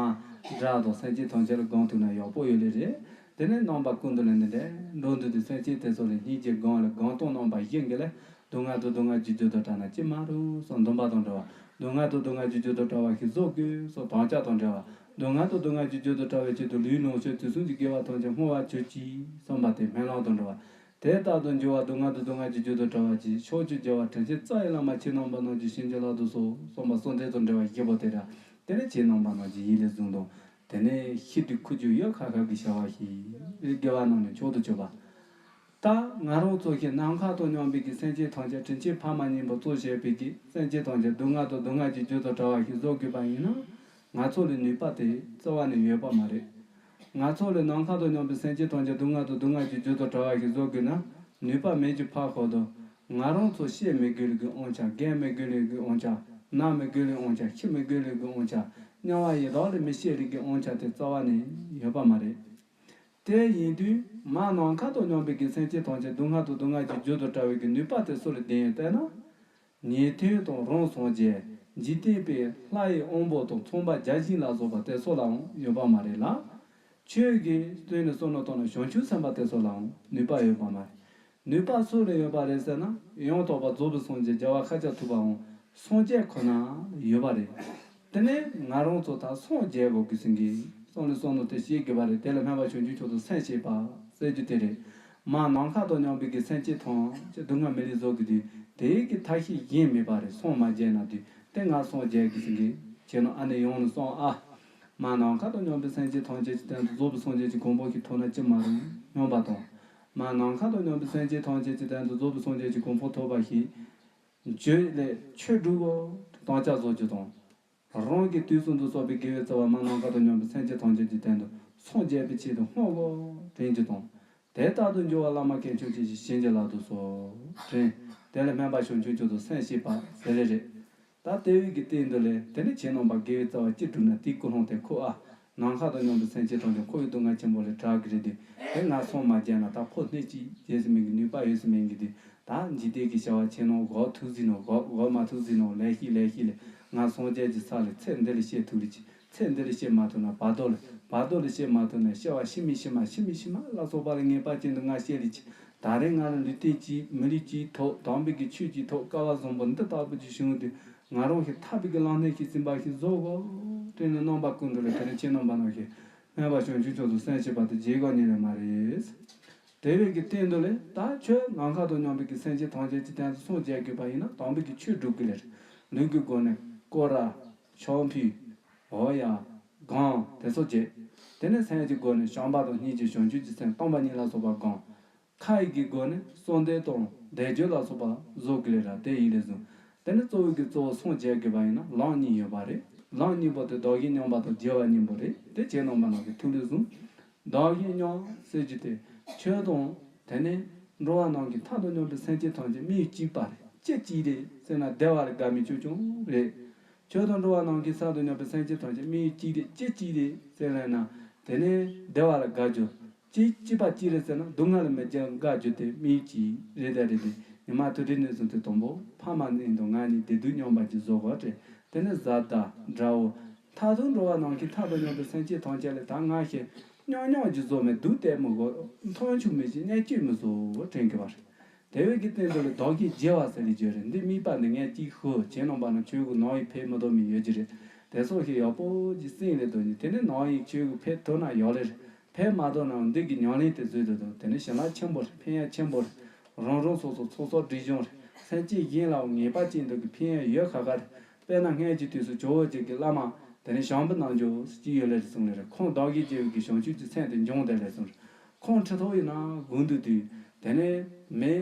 དགྲ་དང་སེམས་ཅན་ཐམས་ཅད་ལ་སྒོམ་ཐུབ་ན་ཡག་པོ་ཡོད་ལེ་རེད། དེ་ནས་རྣམ་པ་ཀུན་ཏུ་ལས་འདི་འདྲའི་འགྲོ་འདུག་དུས་སེམས་ཅན་དེ་ཚོ་ལ་སྙིང་རྗེ་སྒོམ་ལ་སྒོམ་སྟངས་རྣམ་པ་བཞི་གི་ལས། སྡུག་བསྔལ་དང་སྡུག་བསྔལ་གྱི་རྒྱུ་དང་བྲལ་ན་ཅི་མ་རུང་གསུངས། འདུན་པ་དང་འབྲེལ་བ། སྡུག་བསྔལ་དང་སྡུག་བསྔལ་གྱི་རྒྱུ་དང་བྲལ་བ་ཞིག་བཟོ་དགོས་གསུངས། དམ་བཅའ་དང་འབྲེལ་བ། སྡུག་བསྔལ་དང་སྡུག་བསྔལ་གྱི་རྒྱུ་དང་བྲལ་བའི་ཆེད་དུ་ལུས་ལོངས་སྤྱོད་དུས་གསུམ་གྱི་དགེ་བ་ཐམས་ཅད་བསྔོ་བ་གྱུར་ཅིག་གསུངས་པ་དེ་སྨོན་ལམ་དང་འབྲེལ་བ། དེ་ལྟར་དུ་འགྱུར་བ། སྡུག་བསྔལ་དང་སྡུག་བསྔལ་གྱི་རྒྱུ་དང་བྲལ་བ་གྱིས། ཕྱོགས་བཅུའི་རྒྱལ་བ་དྲིན་ཅན་རྩ་བའི་བླ་མ་ཁྱེད་རྣམ་པ་རྣམས་ཀྱི་བྱིན་གྱིས་བརླབ་ཏུ་གསོལ་གསུངས་པ་གསོལ་འདེབས་དང་འབྲེལ་བ་བཞི་པོ་དེ་རེད། དེ་ནས་ཁྱེད་རྣམ་པ་རྣམས་ཀྱི་ཡིད་ལ་བཟུང་དང་། དེ་ནས་ཤི་དུས་ཁུ་བྱུག་ཡུ་ཁ་ཁ་གི་བྱ་བ་ཞིག་དགེ་བ་རྣམས་ནི་མཆོག་ཏུ་གྱུར་པ། ད་ང་རང་ཚོ་ཞིག་ནམ་མཁའ་དང་མཉམ་པའི་གི་སེམས་ཅན་ཐམས་ཅད་དྲིན་ཆེན་ཕ་མ་གཉིས་པོ་གཙོ་བྱས་པའི་གི་སེམས་ཅན་ཐམས་ཅད་སྡུག་བསྔལ་དང་སྡུག་བསྔལ་གྱི་རྒྱུ་དང་བྲལ་བ་ཞིག་བཟོ་དགོས་པ་ཡིན་ན། ང་ཚོ་ལ་ནུས་པ་དེ་རྩ་བ་ནས་ཡོད་པ་མ་རེད། ང་ཚོ་ལས་ནམ་མཁའ་དང་མཉམ་པའི་སེམས་ཅན་ཐམས་ཅད་སྡུག་བསྔལ་དང་སྡུག་བསྔལ་གྱི་རྒྱུ་དང་བྲལ་བ་ཞིག་བཟོ་དགོས་ན། ནུས་པ་མེད་ཀྱི་ཕར་ཞོག་དང་། ང་རང་ཚོ་བཤད་མི་དགོས་ལས་ཀྱི་དབང་ཆ། བརྒལ་མི་དགོས་ལས་ཀྱི་དབང་ཆ། ན་མི་དགོས་ལས་དབང་ཆ། ཤི་མི་དགོས་ལས་ཀྱི་དབང་ཆ། དམྱལ་བ་ཡི་དྭགས་ལས་མི་སྐྱེ་ལས་ཀྱི་དབང་ཆ་དེ་རྩ་བ་ནས་ཡོད་པ་མ་རེད། དེ་ཡིན་དུས་མར་ནམ་མཁའ་དང་མཉམ་པའི་གི་སེམས་ཅན་ཐམས་ཅད་སྡུག་བསྔལ་དང་སྡུག་བསྔལ་གྱི་རྒྱུ་དང་བྲལ་བའི་གི་ནུས་པ་དེ་སུ་ལ་ལྡན་ཡོད་ལྟར་ན། ཉན་ཐོས་དང་རང་སངས་རྒྱས། འཇིག་རྟེན་པའི་ལྷ་ཡི་དབང་པོ་དང་ཚངས་པ་བརྒྱ་བྱིན་ལ་སོགས་པ་དེ་ཚོ་ལའང་ཡོད་པ་མ་རེད་ལ། ཁྱོད་ཀྱིས་བརྩོན་ནས་བསམ་བློ་བཏང་ན་བྱང་ཆུབ་སེམས་དཔའ་དེ་ཚོ་ལའང་ནུས་པ་ཡོད་པ་མ་རེད། ནུས་པ་སུ་ལ་ཡོད་པ་རེད་ཟེར་ན། ཡང་དག་པར་རྫོགས་པའི་སངས་རྒྱས་རྒྱལ་བ་ཤཱཀྱ་ཐུབ་པའམ་སངས་རྒྱས་ཁོ་ན་ལ་ཡོད་པ་རེད། དེ་ནས་ང་རང་ཚོ་ད་སངས་རྒྱས་དགོས་ཀྱི་ཟིན་གྱི་བསམ་བློ་བསམ་བློ་དེ་བྱེད་དགོས་པ་རེད། དེ་ལ་སྨོན་པ་བྱང་ཆུབ་མཆོག་ཏུ་སེམས་བསྐྱེད་པ་ཟེར་རྒྱུ་དེ་རེད། མར་ནམ་མཁའ་དང་མཉམ་པའི་གི་སེམས་ཅན་ཐམས་ཅད་སྡུག་བསྔལ་མི་ལས་བཟོ་དགོས་དུས། དེའི་གི་ཐབས་ཤེས་གཞན་མེད་པ་རེད། སངས་མ་རྒྱས་ན་དུས་དེ་ང་སངས་རྒྱས་དགོས་ཟིན་གྱི་བྱས་ན། ཨ་ནི་ཡང་ནས་སངས་ཨ། མར་ནམ་མཁའ་དང་མཉམ་པའི་སེམས་ཅན་ཐམས་ཅད་ཀྱི་སྟེང་དུ་རྫོགས་པའི་སངས་རྒྱས་ཀྱི་གོ་འཕང་ཞིག་ཐོབ་ན་ཅི་མ་རུང་སྙམ་པ་དང་། མར་ནམ་མཁའ་དང་མཉམ་པའི་སེམས་ཅན་ཐམས་ཅད་ཀྱི་སྟེང་དུ་རྫོགས་པའི་སངས་རྒྱས་ཀྱི་གོ་འཕང་ཐོབ་པ་ཞིག་བརྗོད་ལས་ཆོས་སྒྲུབ་བོ་དམ་བཅའ་བཟོ་རྒྱུ་དང་། རང་གི་དུས་གསུམ་དུ་གསོག་པའི་དགེ་བའི་རྩ་བ་མར་ནམ་མཁའ་དང་མཉམ་པའི་སེམས་ཅན་ཐམས་ཅད་ཀྱི་སྟེང་དུ་སངས་རྒྱས་པའི་ཆེད་དུ་བསྔོ་བོ་དྲན་རྒྱུ་དང་། དེ་ལྟར་དུ་འགྱུར་བ་བླ་མ་མཁས་མཆོག་ཅན་ཞིག་བྱིན་གྱིས་བརླབ་ཏུ་གསོལ། དྲན། དེ་ལ་སྨོན་པ་བྱང་ཆུབ་མཆོག་ཏུ་སེམས་བསྐྱེད་པ་ཟེར་རེ་རེད། ད་དེ་བས་ཀྱི་སྟེང་དུ་ལས་དེ་ནི་ཁྱེད་རྣམ་པ་དགེ་བའི་རྩ་བ་ཅི་བསྒྲུབས་ན་དེའི་ཀུན་སློང་དེ་ཁོ་ཨ། ནམ་མཁའ་དང་མཉམ་པའི་སེམས་ཅན་ཐམས་ཅད་ཁོ་བོའི་སྡུག་བསྔལ་ཆེན་པོ་ལས་དྲག་གི་རེད་དེ། དེ་ང་སངས་མ་རྒྱས་ན་ད་ཁོ་སྣེ་གཅིག་རྒྱས་སུ་མེད་ཀྱི་ནུས་པ་ཡོད་སུ་མེད་ཀྱི་དེ། ད་འཇིག་རྟེན་གྱི་བྱ་བ་ཆེ་ནོ་འགོག་ཐུབ་ཟིན་ནོ་འགོག་འགོག་མ་ཐུབ་ཟིན་ནོ་ལས་ཤིག་ལས་ཤིག་ལས། ང་སངས་རྒྱས་ཀྱི་ས་ལས་ཚེ་འདི་ལ་སྐྱེ་ཐུབ་ལེ་ཅི། ཚེ་འདི་ལ་སྐྱེ་མ་ཐུབ་ན་བར་དོ་ལ། བར་དོ་ལ་སྐྱེ་མ་ཐུབ་ན་སྐྱེ་བ་ཕྱི་མའི་ཕྱི་མ་ཕྱི་མའི་ཕྱི་མ་ལ་སོགས་པ་ལ་ངེས་པ་ཅན་དུ་ང་སྐྱེ་ལེ་ཅི། ད་རེས་ང་ལ་ལུས་རྟེན་གཅིག་མི་ལུས་གཅིག་ཐོབ། དམ་པའི་གི་ཆོས་གཅིག་ཐོབ། སྐལ་བ་བཟང་པོ་འདི་ལྟ་བུ་ཅིག་བྱུང་དུས། ང་རང་གིས་ཐར་པའི་གི་ལམ་སྣེ་ཞིག་ཟིན་པ་ཞིག་བཟོ་དགོས་དྲན་ནས་རྣམ་པ་ཀུན་ཏུ་ལ་དེ་ནས་ཁྱེད་རྣམ་པ་རྣམས་ཀྱིས་སྨོན་པ་བྱང་ཆུབ་མཆོག་ཏུ་སེམས་བསྐྱེད་པ་དེ་བརྗེད་དགོས་ཉེན་ལས་མ་རེད། དེ་བས་ཀྱི་སྟེང་དུ་ལས་ད་ཁྱོད་ནམ་མཁའ་དང་མཉམ་པའི་གི་སེམས་ཅན་ཐམས་ཅད་ཀྱི་སྟེང་དུ་སངས་རྒྱས་དགོས་པ་ཡིན་ན་དམ་པའི་གི་ཆོས་སྒྲུབ་དགོས་ལེ་རེད། ལུས་ཀྱི་སྒོ་ནས་སྐོར་ར། ཕྱག་ཕུལ། འོ་ཡ། སྒོམ་དེ་ཚོ་བྱེད། དེ་ནས་སེམས་ཀྱི་སྒོ་ནས་བྱམས་པ་དང་སྙིང་རྗེ་བྱང་ཆུབ་ཀྱི་སེམས་སྟོང་པ་ཉིད་ལ་སོགས་པ་སྒོམ། ཁ་ཡི་གི་སྒོ་ནས་བསམ་གཏན་དང་བཟླས་བརྗོད་ལ་སོགས་པ་བཟོ་དགོས་ལེ་ར། དེ་ཡིན་ལས་བཟུང་། དེ་ནི་གཙོ་བོ་གི་གཙོ་བོ་སངས་རྒྱས་དགོས་པ་ཡིན་ན་ལམ་གཉིས་ཡོད་པ་རེད། ལམ་གཉིས་པོ་དེ་བདག་གིས་མཉམ་པ་དང་རྒྱལ་བ་གཉིས་པོ་རེད། དེ་ཁྱེད་རྣམ་པ་རྣམས་ཀྱི་ཐུགས་ལས་བཟུང་། བདག་གིས་མཉམ་ཟེར་རྒྱུ་དེ། ཁྱོད་དང་། དེ་ནས་འགྲོ་བ་རྣམས་ཀྱི་མཐའ་དང་མཉམ་པའི་སེམས་ཅན་ཐམས་ཅད་དམིགས་ཡུལ་གཅིག་པ་རེད། ཅི་གཅིག་རེད་ཟེར་ན་བདེ་བ་ལ་དགའ་མི་ཆུང་ཆུང་རེད། ཁྱོད་དང་འགྲོ་བ་རྣམས་ཀྱི་མཐའ་དང་མཉམ་པའི་སེམས་ཅན་ཐམས་ཅད་དམིགས་ཡུལ་གཅིག་རེད། ཅི་གཅིག་རེད་ཟེར་ལབ་ན། དེ་ནས་བདེ་བ་ལ་དགའ་རྒྱུ། ཅི་གཅིག་པ་གཅིག་རེད་ཟེར་ན་སྡུག་བསྔལ་ལ་མི་དགའ་དགའ་རྒྱུ་དེ་དམིགས་ཡུལ་གཅིག་རེད། ད་རེད་དེ། ཉི་མ་དུས་དྲན་ནས་བཟུང་སྟེ་དང་པོ་ཕ་མ་གཉིས་དང་ང་གཉིས་བདེ་སྡུག་མཉམ་པ་ཅིག་བཟོ་དགོས་རེད། དེ་ནས་བཟའ་ཟླ་དགྲ་བོ། མཐའ་དང་འགྲོ་བ་རྣམས་ཀྱི་མཐའ་དང་མཉམ་པའི་སེམས་ཅན་ཐམས་ཅད་ལ་ད་ང་ཞེས་སྙོམས་སྙོམས་ཀྱི་བཟོ་མེད། སྡུག་གཏད་མི་དགོས། མཐོང་ཆུང་མེད་ཅིང་བརྙས་བཅོས་མི་བཟོ་དྲན་གྱི་བར། དེ་བས་ཀྱི་སྟེང་དུ་ལ་བདག་གིས་བརྗེ་བ་ཟེར་ལེ་བརྗོད་རེད། འདི་དམིགས་པ་འདི་ངས་གཅིག་ཤོད། ཁྱེད་རྣམ་པ་ན་ཆོས་གོས་ནང་ཡིག་ཕེབས་མི་ཐུབ་མི་ཡོད་ཀྱི་རེད། དེ་སོགས་ཤིག་ཡག་པོ་ཅིག་སྲིང་ལེ་དོ་ནི་དེ་ནི་ནང་ཡིག་ཆོས་གོས་ཕེབས་ཐུབ་ན་ཡག་ལེ་རེད། ཕེབས་མ་ཐུབ་ན་འདི་གི་ཉམས་ལེན་དེ་བཟོས་དུ་དོ་དེ་ནི་བྱིན་རླབས་ཆེན་པོ་རེད། ཕན་ཡག་ཆེན་པོ་རེད། རང་རང་སོ་སོ་ཚོགས་གསོག་སྒྲིབ་སྦྱོང་རེད། སེམས་ཅན་གཞན་ལའང་ངེས་པ་ཅན་དུ་གི་ཕན་ཡག་ཡོད་ཁ་ཁ་རེད། དཔེར་ན་སྔོན་གྱི་དུས་སུ་ཇོ་བོ་རྗེ་གི་བླ་མ་དེ་ནས་ཞང་པོ་རྣལ་འབྱོར་ཅིག་ཡོད་ལེ་རེད་གསུངས་ལེ་རེད། ཁོང་བདག་གིས་བརྗེ་བའི་གི་བྱང་ཆུབ་ཀྱི་སེམས་དེ་འབྱོངས་བསྡད་ལེ་གསུངས་རེད། ཁོང་ཁྲི་ཐོག་ཡིན་ན་དགུང་དུས་དུས་དེ་ནས་མེ་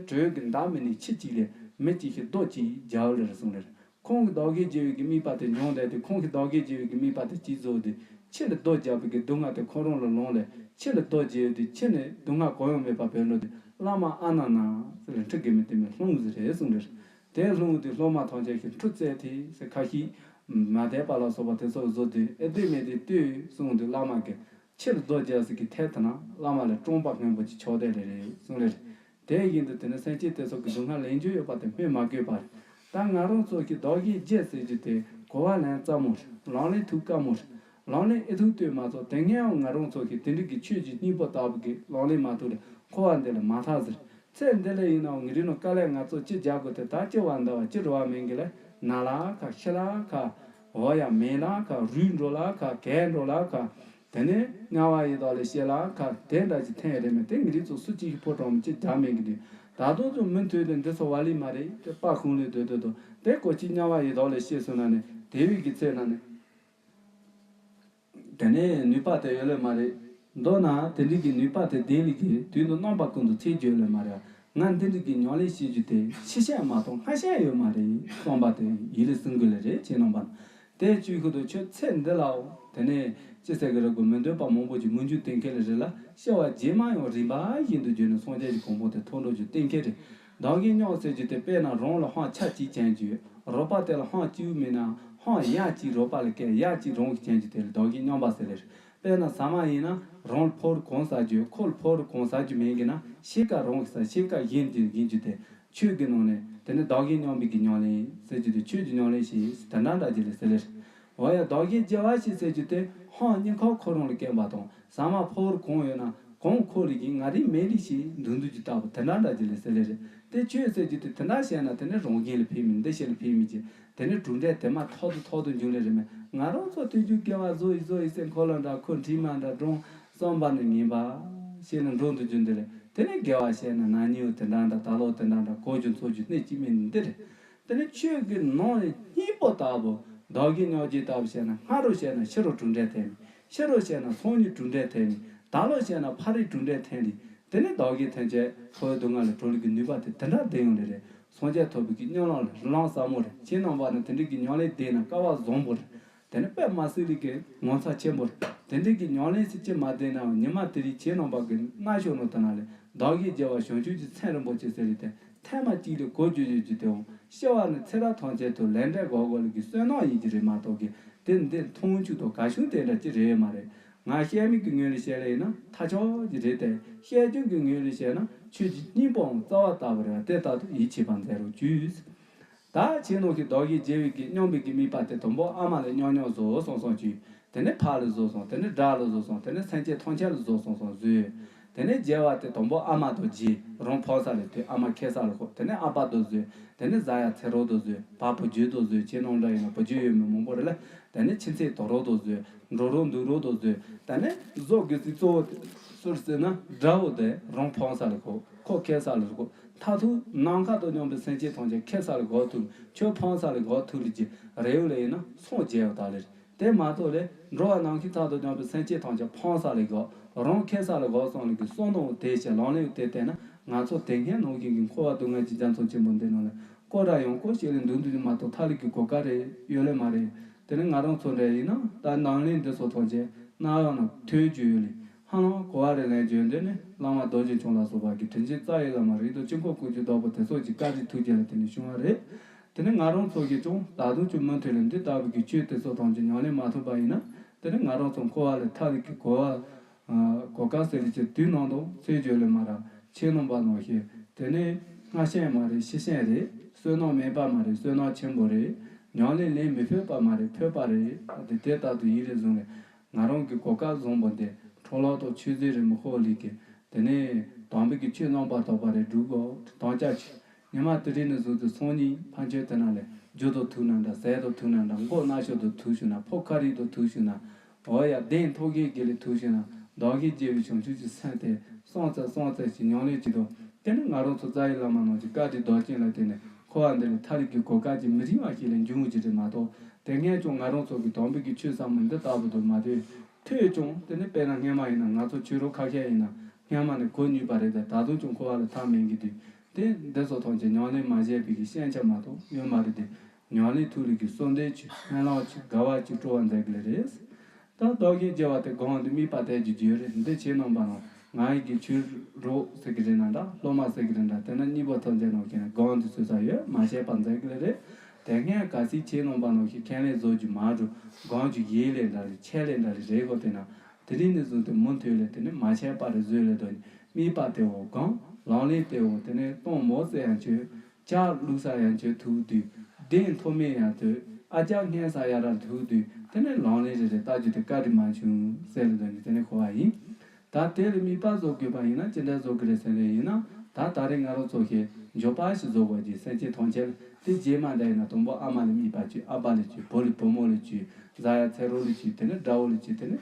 དྲོད་ཀྱི་མདའ་མི་ནི་ཁྱི་གཅིག་ལས་མི་གཅིག་ཤི་རྡོ་གཅིག་རྒྱག་ལེ་རེད་གསུངས་ལེ་རེད། ཁོང་གིས་བདག་གིས་བརྗེ་བའི་གི་དམིགས་པ་དེ་འབྱོངས་བསྡད་དེ། ཁོང་གིས་བདག་གིས་བརྗེ་བའི་གི་དམིགས་པ་དེ་གཅིག་བཟོ་སྟེ་ཁྱི་ལ་རྡོ་རྒྱག་པའི་གི་སྡུག་བསྔལ་དེ་ཁོ་རང་ལ་ལོངས་ལེ། ཁྱི་ལ་རྡོ་རྒྱག་དུས་ཁྱི་ནི་སྡུག་བསྔལ་གང་ཡང་མེད་པ་བོད་འགྲོ་དུས་བླ་མ་ཨ་ན་ན་ཟེར་ལེ་ཁྲི་གེ་མི་དེ་མི་ལྷུང་ཟེར་རེད་གསུངས་རེད། དེ་ལྷུང་དུས་སློབ་མ་ཐམས་ཅད་ཀྱིས་འཁྲུག་རྩེད་དེ་ཟེར་ཁ་ཤས་མ་དད་པ་ལ་སོགས་པ་དེ་ཚོ་བཟོ་དུས་ཨེ་བདེ་མེད་དེ་ལྟོས་གསུངས་དུས་བླ་མ་གིས་ཁྱི་ལ་རྡོ་རྒྱག་ཟེར་གི་ཐད་དུ་ན་བླ་མ་ལ་སྐྲོང་པ་སྔོན་པོ་ཅིག་ཆགས་བསྡད་ལེ་རེད་གསུངས་ལེ་རེད། དེ་བཞིན་དུ་དེ་ནི་སེམས་ཅན་དེ་ཚོ་གི་སྡུག་བསྔལ་ལེན་རྒྱུ་ཡོད་པ་དེ་སྨོས་མ་དགོས་པར། ད་ང་རང་ཚོ་གི་བདག་གིས་བརྗེ་ཟེར་རྒྱུ་དེ་གོ་བ་ལེན་སླ་མོ་རེད། ལག་ལེན་ཐུབ་དཀའ་མོ་རེད། ལག་ལེན་ཨེ་ཐུབ་ལྟོས་མ་གཏོགས་དེ་སྔའང་ང་རང་ཚོ་གི་དེ་འདྲ་གི་ཆོས་ཀྱི་སྙིང་པོ་ལྟ་བུ་གི་ལག་ལེན་མ་ཐུབ་ལ་འཁོར་བ་འདི་ལ་མ་ཐར་ཟེར། ཚེ་འདི་ལ་ཡིན་ནའང་ངེད་རིགས་ནང་དཀའ་ལས་ང་ཚོ་ཅི་རྒྱག་དགོས་དེ་ད་ཅི་བ་འདའ་བ་ཅི་རེ་བ་མེད་གི་ལ། ན་ལ་ཁ་ཤི་ལ་ཁ། འོ་ཡ་མེ་ལ་ཁ། རུལ་འགྲོ་ལ་ཁ། གས་འགྲོ་ལ་ཁ། དེ་ནས་དམྱལ་བ་ཡི་དྭགས་ལ་སྐྱེ་ལ་ཁ། དེ་འདྲ་ཅིག་ཐེན་རེ་མེད་དེ་ངེད་རིགས་ཚོ་སུ་གཅིག་གིས་ཕོ་བྲང་མི་གཅིག་རྒྱག་མེད་གི་དུས། ད་དུང་ཚོ་མུ་མཐུད་དེ་འདི་ཚོ་བ་ལི་མ་རེད་དེ་དཔའ་ཁུང་ལས་སྡོད་སྡོད་དོ། དེ་ཀོ་ཅིག་དམྱལ་བ་ཡི་དྭགས་ལ་སྐྱེ་སོང་ན་ནི་དེ་བས་ཀྱི་ཚེ་ན་ནི། དེ་ནས་ནུས་པ་དེ་ཡོད་ལེ་མ་རེད། མདོར་ན་དེ་འདྲ་གི་ནུས་པ་དེ་ལྡན་ལེ་གི་དུས་འདི་རྣམ་པ་ཀུན་ཏུ་ཚེ་འགྱོད་ལེ་མ་རེད། ང་འདི་འདྲ་གི་ཉམས་ལེན་བྱེད་རྒྱུ་དེ་ཕྱི་ཤ་མ་གཏོགས་སྔ་ཤ་ཡོད་མ་རེད་བསམ་པ་དེ་ཡིད་ལ་ཟིན་དགོས་ལེ་རེད། ཁྱེད་རྣམ་པ་དེ་བཅུ་ཁུ་དུ་ཁྱོད་ཚེ་འདི་ལའོ་དེ་ནས་ ཅི་ཟེར་གི་རེད་གོ། མི་འདོད་པ་མང་པོ་ཅིག་མི་འཇུག་གཏན་འཁེལ་རེད་ལ། སྐྱེ་བ་རྗེས་མ་ཡང་རིམ་པ་བཞིན་དུ་བརྒྱུད་ནས་སངས་རྒྱས་ཀྱི་གོ་འཕང་དེ་ཐོབ་འགྲོ་རྒྱུ་གཏན་འཁེལ་རེད། བདག་གིས་མྱོང་ཟེར་རྒྱུ་དེ། དཔེར་ན་རང་ལ་སྤང་ཆ་གཅིག་ཅན་གྱི་རོགས་པ་དེ་ལ་སྤང་གཅིག་མིན་ན་སྤང་ཡ་གཅིག་རོགས་པ་ལ་བཀལ། ཡ་གཅིག་རང་གིས་ཅན་གྱི་དེ་ལ་བདག་གིས་མྱོང་བ་ཟེར་ལེ་རེད། དཔེར་ན་ཟ་མ་ཡིན་ན་རང་ལ་ཕོག་རུ་གང་ཟ་རྒྱུ། ཁོ་ལ་ཕོག་རུ་གང་ཟ་རྒྱུ་མེད་གི་ན་ཕྱེད་ཀ་རང་གིས་ཟ། ཕྱེད་ཀ་གཞན་གྱིས་གཞན་གྱི་དེ། ཆོས་ཀྱི་ནང་ནས་དེ་ནི་བདག་གིས་མྱོང་བའི་གི་ཉམས་ལེན་ཟེར་རྒྱུ་དེ། ཆོས་ཀྱི་ཉམས་ལེན་ཞེས་དེ་འདྲ་འདྲ་ཅིག་ལ་ཟེར་ལེ་རེད། འོ་ཡ། བདག་གིས་བརྗེ་བ་ཞིག་ཟེར་རྒྱུ་དེ། སྤང་སྙིང་ཁར་ཁོ་རང་ལ་བཀལ་བ་དང་། ཟ་མ་ཕོག་རུ་གང་ཡོད་ན་གང་ཁོ་ལ་གིས་ང་རིག་མེད་ལི་ཞེས་འདུག་འདུག་ཅིག་ལྟ་བུ་དེ་འདྲ་འདྲ་ཅིག་ལ་ཟེར་ལེ་རེད། དེ་ཆོས་ཟེར་རྒྱུ་དེ་དེ་འདྲ་བཤད་ན་དེ་ནི་རང་གཞན་ལ་ཕན་མི་འདི་ཞིག་ལ་ཕན་མི་ཅིག་དེ་ནི་གྲུབ་འབྲས་དེ་མ་ཐག་ཏུ་ཐག་ཏུ་འབྱུང་ལེ་རེད་མེད། ང་རང་ཚོ་དུས་རྒྱུན་དགེ་བ་བཟོ་ཡི་བཟོ་ཡི་ཟེར། འཁོར་ལོ་འདྲ་ཁོ་འདྲི་མ་འདྲ་འགྲོ་བསམ་པ་ནི་ངན་པ་ཞེས་ནི་འགྲོ་འདུག་རྒྱུ་འདི་རེད། དེ་ནི་དགེ་བ་བཤད་ན་ན་ནིང་དེ་འདྲ་འདྲ། ད་ལོ་དེ་འདྲ་འདྲ། གོ་རྒྱུ་འཚོ་རྒྱུ་སྣེ་གཅིག་མིན་འདི་རེད། དེ་ནི་ཆོས་ཀྱི་ནང་ནས་སྙིང་པོ་ལྟ་བུ། བདག་གིས་མྱོང་རྒྱུ་ལྟ་བུ་བཤད་ན། སྔ་རུ་བཤད་ན་ཕྱི་རུ་གྲུབ་འབྲས་ཐོན་ནི། ཕྱི་རུ་བཤད་ན་སང་ཉིན་གྲུབ་འབྲས་ཐོན་ནི། ད་ལོ་བཤད་ན་ཕ་རོལ་གྲུབ་འབྲས་ཐོན་ནི། དེ་ནི་བདག་གིས་ཐོན་བྱས་འཁོར་བའི་སྡུག་བསྔལ་ལས་གྲོལ་གྱི་ནུས་པ་དེ་དེ་འདྲ་ལྡན་ཡོང་ནི་རེད། སངས་རྒྱས་ཐོབ་པའི་གི་སྨོན་ལམ་ལ་རིན་ཐང་ཟབ་མོ་རེད། ཁྱེད་རྣམ་པ་ནི་དེ་འདྲའི་གི་ཉམས་ལེན་ལྡན་ན་སྐལ་བ་བཟང་པོ་རེད། དེ་ནི་དཔེ་མ་སྲིད་ལས་ཀྱི་ངོ་མཚར་ཆེན་པོ་རེད། དེ་འདྲའི་གི་ཉམས་ལེན་ཟེར་ཅི་མ་ལྡན་ནའང་ཉི་མ་དེ་རིང་ཁྱེད་རྣམ་པ་གི་རྣ་ཤོག་ནང་དུ་ན་ལས་བདག་གིས་བརྗེ་བ་བྱང་ཆུབ་ཀྱི་སེམས་རིན་པོ་ཆེ་ཟེར་རེད་དེ། ཐེངས་མ་གཅིག་ལས་གོ་རྒྱུ་ཡོད་རྒྱུ་དེའང་སྐྱེ་བ་ནས་ཚེ་རབས་ཐམས་ཅད་དུ་ལས་འབྲས་དགོས་དགོས་ལ་གི་བསོད་ནམས་ཡིན་གྱི་རེད་མ་གཏོགས་གི་དེ་འདི་མཐོང་ཆོས་དང་གལ་ཆུང་དེ་འདྲ་ཅི་རེད་མ་རེད། ང་བཤད་མི་གི་ངོས་ལ་བཤད་ལེ་ཡིན་ན་ཐ་ཆད་ཅིག་རེད་དེ། བཤད་རྒྱུ་གི་ངོས་ལ་བཤད་ན་ཆོས་ཀྱི་སྙིང་པོའང་རྩ་བ་ལྟ་བུ་རེད་བ། དེ་ལྟར་དུ་ཡིད་ཆེས་པར་མཛད་རོགས་གྱིས། ད་ཁྱེད་རྣམས་ཀྱིས་བདག་གིས་བརྗེ་བའི་གི་སྙོམས་པའི་གི་དམིགས་པ་དེ་དང་པོ་ཨ་མ་ལ་སྙོམས་སྙོམས་བཟོ་སོང་སོང་གྱིས། དེ་ནས་ཕ་ལ་བཟོ་སོང་། དེ་ནས་དགྲ་ལ་བཟོ་སོང་། དེ་ནས་སེམས་ཅན་ཐམས་ཅད་ལ་བཟོ་སོང་སོང་བཟོས། དེ་ནས་བརྗེ་བ་དེ་དང་པོ་ཨ་མ་དང་བརྗེ། རང་ཕོག་ས་ལ་དེ་ཨ་མ་ཁེ་ས་ལ་ཁོ། དེ་ནས་ཨ་ཕ་དང་བཟོས། དེ་ནས་བཟའ་ཡ་འཚོལ་རོགས་དང་བཟོས། བ་བུ་རྒྱུད་དང་བཟོས། ཁྱེད་རྣམས་འདྲ་ཡིན་ན་བུ་རྒྱུད་ཡོད་མེད་མང་པོ་རེད་ལ། དེ་ནས་ཁྱིམ་མཚེས་དང་རོགས་དང་བཟོས། འགྲོ་རོགས་འདུག་རོགས་དང་བཟོས། དེ་ནས་བཟོ་དགོས་ཚིག་གཙོ་བོ་དེ་སུར་ཟེར་ན་དགྲ་བོ་དེ་རང་ཕོག་ས་ལ་ཁོ། ཁོ་ཁེ་ས་ལ་ཁོ། མཐར་ཐུག་ནམ་མཁའ་དང་མཉམ་པའི་སེམས་ཅན་ཐམས་ཅད་ཁེ་ས་ལ་གོ་ཐུབ། ཁྱོད་ཕོག་ས་ལ་གོ་ཐུབ་ལེ་གྱི་རེ་བ་ལ་ཡིན་ན་སངས་རྒྱས་ཡོད་ད་ལེ། དེ་མ་གཏོགས་ལས་འགྲོ་བ་ནམ་མཁའི་མཐའ་དང་མཉམ་པའི་སེམས་ཅན་ཐམས་ཅད་ཕོག་ས་ལ་གོ། རང་ཁེ་ས་ལ་གོ་སོང་ལེ་གི་བསམ་བློ་དེ་བྱས། ལམ་ལུགས་དེ་བལྟས་ན་ང་ཚོ་དེ་སྔའི་ནང་བཞིན་གྱི་འཁོར་བ་སྡུག་བསྔལ་གྱི་རྒྱ་མཚོ་ཆེན་པོ་འདི་ནང་ལ་སྐོར་ར་ཡང་སྐོར་བྱས་ལེ་འདུག་འདུག་མ་གཏོགས་ཐར་ལེ་གི་གོ་སྐབས་རེ་ཡོད་ལེ་མ་རེད། དེ་ནི་ང་རང་ཚོ་འདྲ་ཡིན་ན་ད་ནང་ལེན་འདི་ཚོ་ཐམས་ཅད་གནང་ཡོང་ན་ཐོས་རྒྱུ་ཡོད་ལེ། ཧ་ལམ་གོ་བ་རེ་ལེན་རྒྱུ་འདི་ནི་བླ་མ་རྡོ་རྗེ་འཆང་ལ་སོགས་པ་གི་དྲིན་ཅན་རྩ་བའི་བླ་མ་རིགས་དང་དཀྱིལ་འཁོར་ཀུན་གྱི་བདག་པོ་དེ་ཚོ་གི་བཀའ་དྲིན་ཐུགས་རྗེ་ལ་བརྟེན་ནས་བྱུང་བ་རེད། དེ་ནི་ང་རང་ཚོ་གིས་ཀྱང་ད་དུང་ཀྱང་མུ་མཐུད་ལ་འདི་ལྟ་བུ་གི་ཆོས་དེ་ཚོ་ཐམས་ཅད་ཉམས་ལེན་མ་ཐུབ་པ་ཡིན་ན། དེ་ནི་ང་རང་ཚོ་འཁོར་བ་ལས་ཐར་ལེ་གི་གོ་བ་གོ་སྐབས་ཟེར་ལེ་ཅིག་དུས་ནམ་དུ་འཚོལ་རྒྱུ་ལེ་མ་ར། ཁྱེད་རྣམ་པ་ནང་བཞིན་དེ་ནི་སྔ་ཞན་མ་རེད། ཕྱི་ཞན་རེད། བསོད་ནམས་དམན་པ་མ་རེད། བསོད་ནམས་ཆེན་པོ་རེད། ཉམས་ལེན་ལེན་མི་ཕོད་པ་མ་རེད། ཕོད་པ་རེད། དེ་དེ་ལྟར་དུ་ཡིན་རེ་བཟུང་ནས་ང་རང་གི་གོ་སྐབས་བཟང་པོ་འདི་འཕྲོ་བརླག་དང་ཆོས་ཟད་རེ་མི་ཤོར་ལེ་གི། དེ་ནི་དམ་པའི་གི་ཆོས་རྣམ་པར་དག་པ་རེ་སྒྲུབ་དགོས་དམ་བཅའ་བྱས། ཉི་མ་དེ་རིང་ནས་བཟུང་སྟེ་སང་ཉིན་ཕན་ཆད་དེ་ན་ལས་རྒྱུ་དང་ཐུག་ན་འདྲ། ཟས་དང་ཐུག་ན་འདྲ། མགོ་རྣ་ཤོག་དང་ཐུག་བྱུང་ན། ཕོ་ཁ་རིག་དང་ཐུག་བྱུང་ན། འོ་ཡ། གདན་ཐོག་ཁའི་དགེ་ལས་ཐུག་བྱུང་ན། བདག་གིས་བརྗེ་བའི་བྱང་ཆུབ་ཀྱི་སེམས་དེ་སོང་ཙམ་སོང་ཙམ་ཞིག་ཉམས་ལེན་བྱེད་དོ། དེ་ནི་ང་རང་ཚོ་རྩ་བའི་བླ་མ་རྣམས་ཀྱི་བཀའ་དྲིན་རྡོ་རྗེ་ལ་བརྟེན་ནས་འཁོར་བ་འདི་ལས་ཐར་ལེ་གི་གོ་སྐབས་ཀྱི་མི་རིང་བ་ཞིག་ལས་འབྱུང་གི་རེད་མ་གཏོགས། དེ་སྔས་ཀྱང་ང་རང་ཚོ་གི་དམ་པའི་གི་ཆོས་ཟབ་མོ་འདི་ལྟ་བུ་དུ་མ་ཐོས། ཐོས་ཀྱང་དེ་ནི་དཔེར་ན་སྔས་མ་ཡིན་ན་ང་ཚོ་ཆོས་རོགས་ཁ་ཤས་ཡིན་ན་སྔས་མ་ནས་གོ་ནུས་པ་རེད་དེ། ད་དུང་ཀྱང་འཁོར་བ་ལ་ཐར་མེད་གི་དུས། དེ་འདི་ཚོ་ཐམས་ཅད་ཉམས་ལེན་མ་བྱས་པའི་གི་ཤན་ཆ་མ་གཏོགས་ཡོད་མ་རེད་དེ། ཉམས་ལེན་ཐུགས་ལུས་ཀྱི་གསོལ་འདེབས་ཀྱི་སྨོན་ལམ་གྱི་དགའ་བ་གྱི་སྤྲོ་བ་མཛད་གི་ལེ་རེད། ད་བདག་གིས་བརྗེ་བ་དེ་སྒོམ་དུ་དམིགས་པ་གཏད་རྒྱུ་བརྗོད་རེད། འདི་ཁྱེད་རྣམ་པ་རྣམས་ང་ཡི་གི་ཆོས་རོགས་ཟེར་གི་རེད་ན་འདྲ། སློབ་མ་ཟེར་གི་རེད་འདྲ། དེ་ན་གཉིས་པོ་ཐམས་ཅད་རྣམས་ཀྱིས་སྒོམ་དུ་ཚུད་ས་ཡོད། མ་བྱས་པ་མཛད་གི་ལེ་རེད། དེ་སྔས་གལ་སྲིད་ཁྱེད་རྣམ་པ་རྣམས་ཀྱིས་ཁས་ལེན་བཟོ་རྒྱུ་མ་འགྲོ། སྒོམ་རྒྱུ་ཡིན་ལེ་འདྲ་རེད། ཆད་ལེ་འདྲ་རེད། རེད་གོ། དེ་ན་དེ་རིང་ནས་བཟུང་སྟེ་མུ་མཐུད་ལས་དེ་ནི་མ་བྱས་པ་རེ་བཟོས་ལེ་དོ་ནི། དམིགས་པ་དེ་འོ་གང་། ལམ་ལེན་དེ་འོ་དེ་ནི་གཏོང་མོ་ཟེར་ཡང་ཆོས། ལྕགས་བླུགས་ས་ཡང་ཆོས་ཐུག་དུས། གདན་མཐོ་དམན་ཡང་ཐོས། ཨ་ལྕགས་སྙན་ས་ཡ་ར་ཐུག་དུས། དེ་ནི་ལམ་ལེན་རེ་རེ་བལྟ་རྒྱུ་དེ་བཀའ་དྲིན་མ་བྱུང་ཟེར་ལེ་དོ་ནི་དེ་ནི་གོ་བ་ཡིན། ད་དེ་ལ་དམིགས་པ་བཟོ་དགོས་པ་ཡིན་ན་ཅི་འདྲ་བཟོ་དགོས་རེད་ཟེར་ལེ་ཡིན་ན། ད་ད་རེས་ང་རང་ཚོ་གིས་འཇོག་པ་ཞིག་བཟོ་དགོས་ཀྱི། སེམས་ཅན་ཐམས་ཅད་ལ་དེ་རྗེས་མ་འདྲ་ཡིན་ན་དང་པོ་ཨ་མ་ལ་དམིགས་པ་བྱོས། ཨ་ཕ་ལ་བྱོས། བུ་ལ་བུ་མོ་ལ་བྱོས། བཟའ་ཡ་འཚོལ་རོགས་ལ་བྱོས། དེ་ནི་དགྲ་བོ་ལ་བྱོས། དེ་ནི་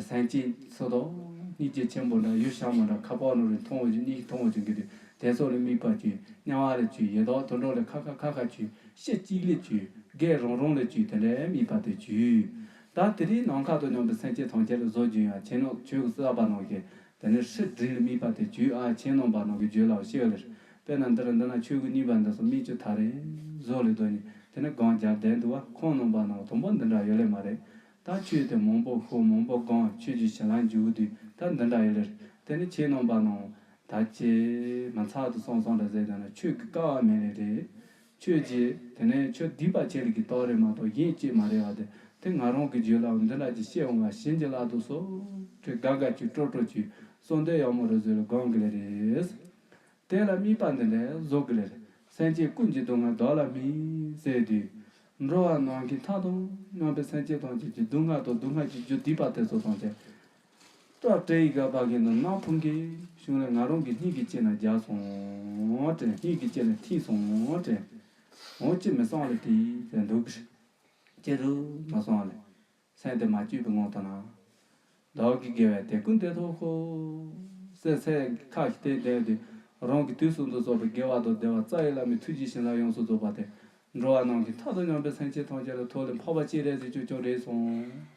སེམས་ཅན་སུ་དང་སྙིང་རྗེ་ཆེན་པོ་འདྲ། ཡུལ་ཞྭ་མོ་འདྲ། ཁ་པར་ནང་རེ་མཐོང་བ་བྱོས། གཉིད་མཐོང་བ་བྱོས་གི་དུས་དེ་ཚོ་ལ་དམིགས་པ་བྱོས། དམྱལ་བ་ལ་བྱོས། ཡི་དྭགས་དུད་འགྲོ་ལ་ཁ་ཁ་ཁ་ཁ་བྱོས། ཤི་གཅིག་ལ་བྱོས། རྒས་རང་རང་ལ་བྱོས། དེ་འདྲའི་དམིགས་པ་དེ་བྱོས། ད་དེ་རིང་ནམ་མཁའ་དང་མཉམ་པའི་སེམས་ཅན་ཐམས་ཅད་ལ་བཟོ་རྒྱུ་ཡང་ཁྱེད་རྣམས་ཆོས་ཀྱི་བསླབ་པ་ནང་བཞིན་དེ་ནི་ཧྲི་སྒྲིལ་དམིགས་པ་དེ་བྱོས། ཨ་ཁྱེད་རྣམ་པ་རྣམས་ཀྱིས་བརྗོད་ལ་ཤེས་ལེར། དཔེར་ན་འདིར་འདི་ན་ཆོས་ཀྱི་དམིགས་པ་འདི་ཚོ་མིག་ཆུ་ཐག་རིང་བཟོ་ལེ་དོ་ནི་དེ་ནི་གང་རྒྱབ་བསྡད་འདུག་བ། ཁོང་རྣམ་པ་རྣམས་དང་པོ་འདི་འདྲ་ཡོད་ལེ་མ་རེད། ད་ཆོས་དེ་མང་པོ་ཤོད་མང་པོ་སྒོམ་ཆོས་ཀྱི་བྱིན་རླབས་འཇུག་དུས་ད་འདི་འདྲ་ཡོད་ལེ་རེད། དེ་ནི་ཁྱེད་རྣམ་པ་རྣམས་ད་ཅི་མི་ཚར་དུ་སོང་སོང་འདྲ་ཟེར་དང་ན་ཆོས་ཀྱི་དཀའ་བ་མེད་ལེ་རེད། ཆོས་ཀྱི་དེ་ནས་ཆོས་སྡིག་པ་ཆེ་ལ་གི་རྟགས་རེད་མ་གཏོགས་གཞན་ཅིག་མ་རེད་བ། དེ་དེ་ང་རང་གི་རྒྱུད་ལ་འདི་འདྲ་ཅིག་བཤད་འོང་བ་བྱིན་གྱིས་བརླབ་ཏུ་གསོལ་དྲི་དགའ་དགའ་ཅིག་སྤྲོ་སྤྲོ་ཅིག་གསོལ་འདེབས་ཡག་མོ་རེ་བཟོས་ལ་སྒོམ་གི་ལེ་རེད། དེ་ལ་དམིགས་པ་འདི་འདྲ་བཟོ་དགོས་ལེ། སེམས་ཅན་ཀུན་གྱི་སྡུག་བསྔལ་བདག་ལ་སྨིན་ཟེར་དུས། འགྲོ་བ་ནམ་མཁའི་མཐའ་དང་མཉམ་པའི་སེམས་ཅན་ཐམས་ཅད་ཀྱི་སྡུག་བསྔལ་དང་སྡུག་བསྔལ་གྱི་རྒྱུ་སྡིག་པ་དེ་ཚོ་ཐམས་ཅད་སྐྲ་བྲེགས་ཡི་ག་པ་གི་ནང་ནམ་ཕུང་གི་གཞུང་ལས་ང་རང་གི་སྙིང་གི་དཀྱིལ་ན་རྒྱག་སོང་དྲན། སྙིང་གི་དཀྱིལ་ནས་ཐིམ་སོང་དྲན། འོ་ཅི་མི་སོང་ལེ་དེ་ཟེར་འདུག་གི་ཅི་རུ་མ་སོང་ལེ། སེམས་དེ་མ་བཅོས་པའི་ངང་དུ་ན། བདག་གི་དགེ་བས་དེ་ཀུན་འདིར་ཐོབ་ཤོག་ཟེར་སེམས་ཁ་ཞིག་བསྟན་བསྡད་དུས། རང་གི་དུས་གསུམ་དུ་རྫོགས་པའི་དགེ་བ་དང་བདེ་བ་རྩ་བའི་བླ་མའི་ཐུགས་རྗེ་བྱིན་རླབས་ཡོངས་སུ་རྫོགས་པ་དེ། འགྲོ་བ་རྣམས་ཀྱི་མཐའ་དང་མཉམ་པའི་སེམས་ཅན་ཐམས་ཅད་ལ་ཐོབ་ལེ་འཕགས་པ་སྤྱན་རས་གཟིགས་ཀྱང་ཀྱང་རེད་སོང་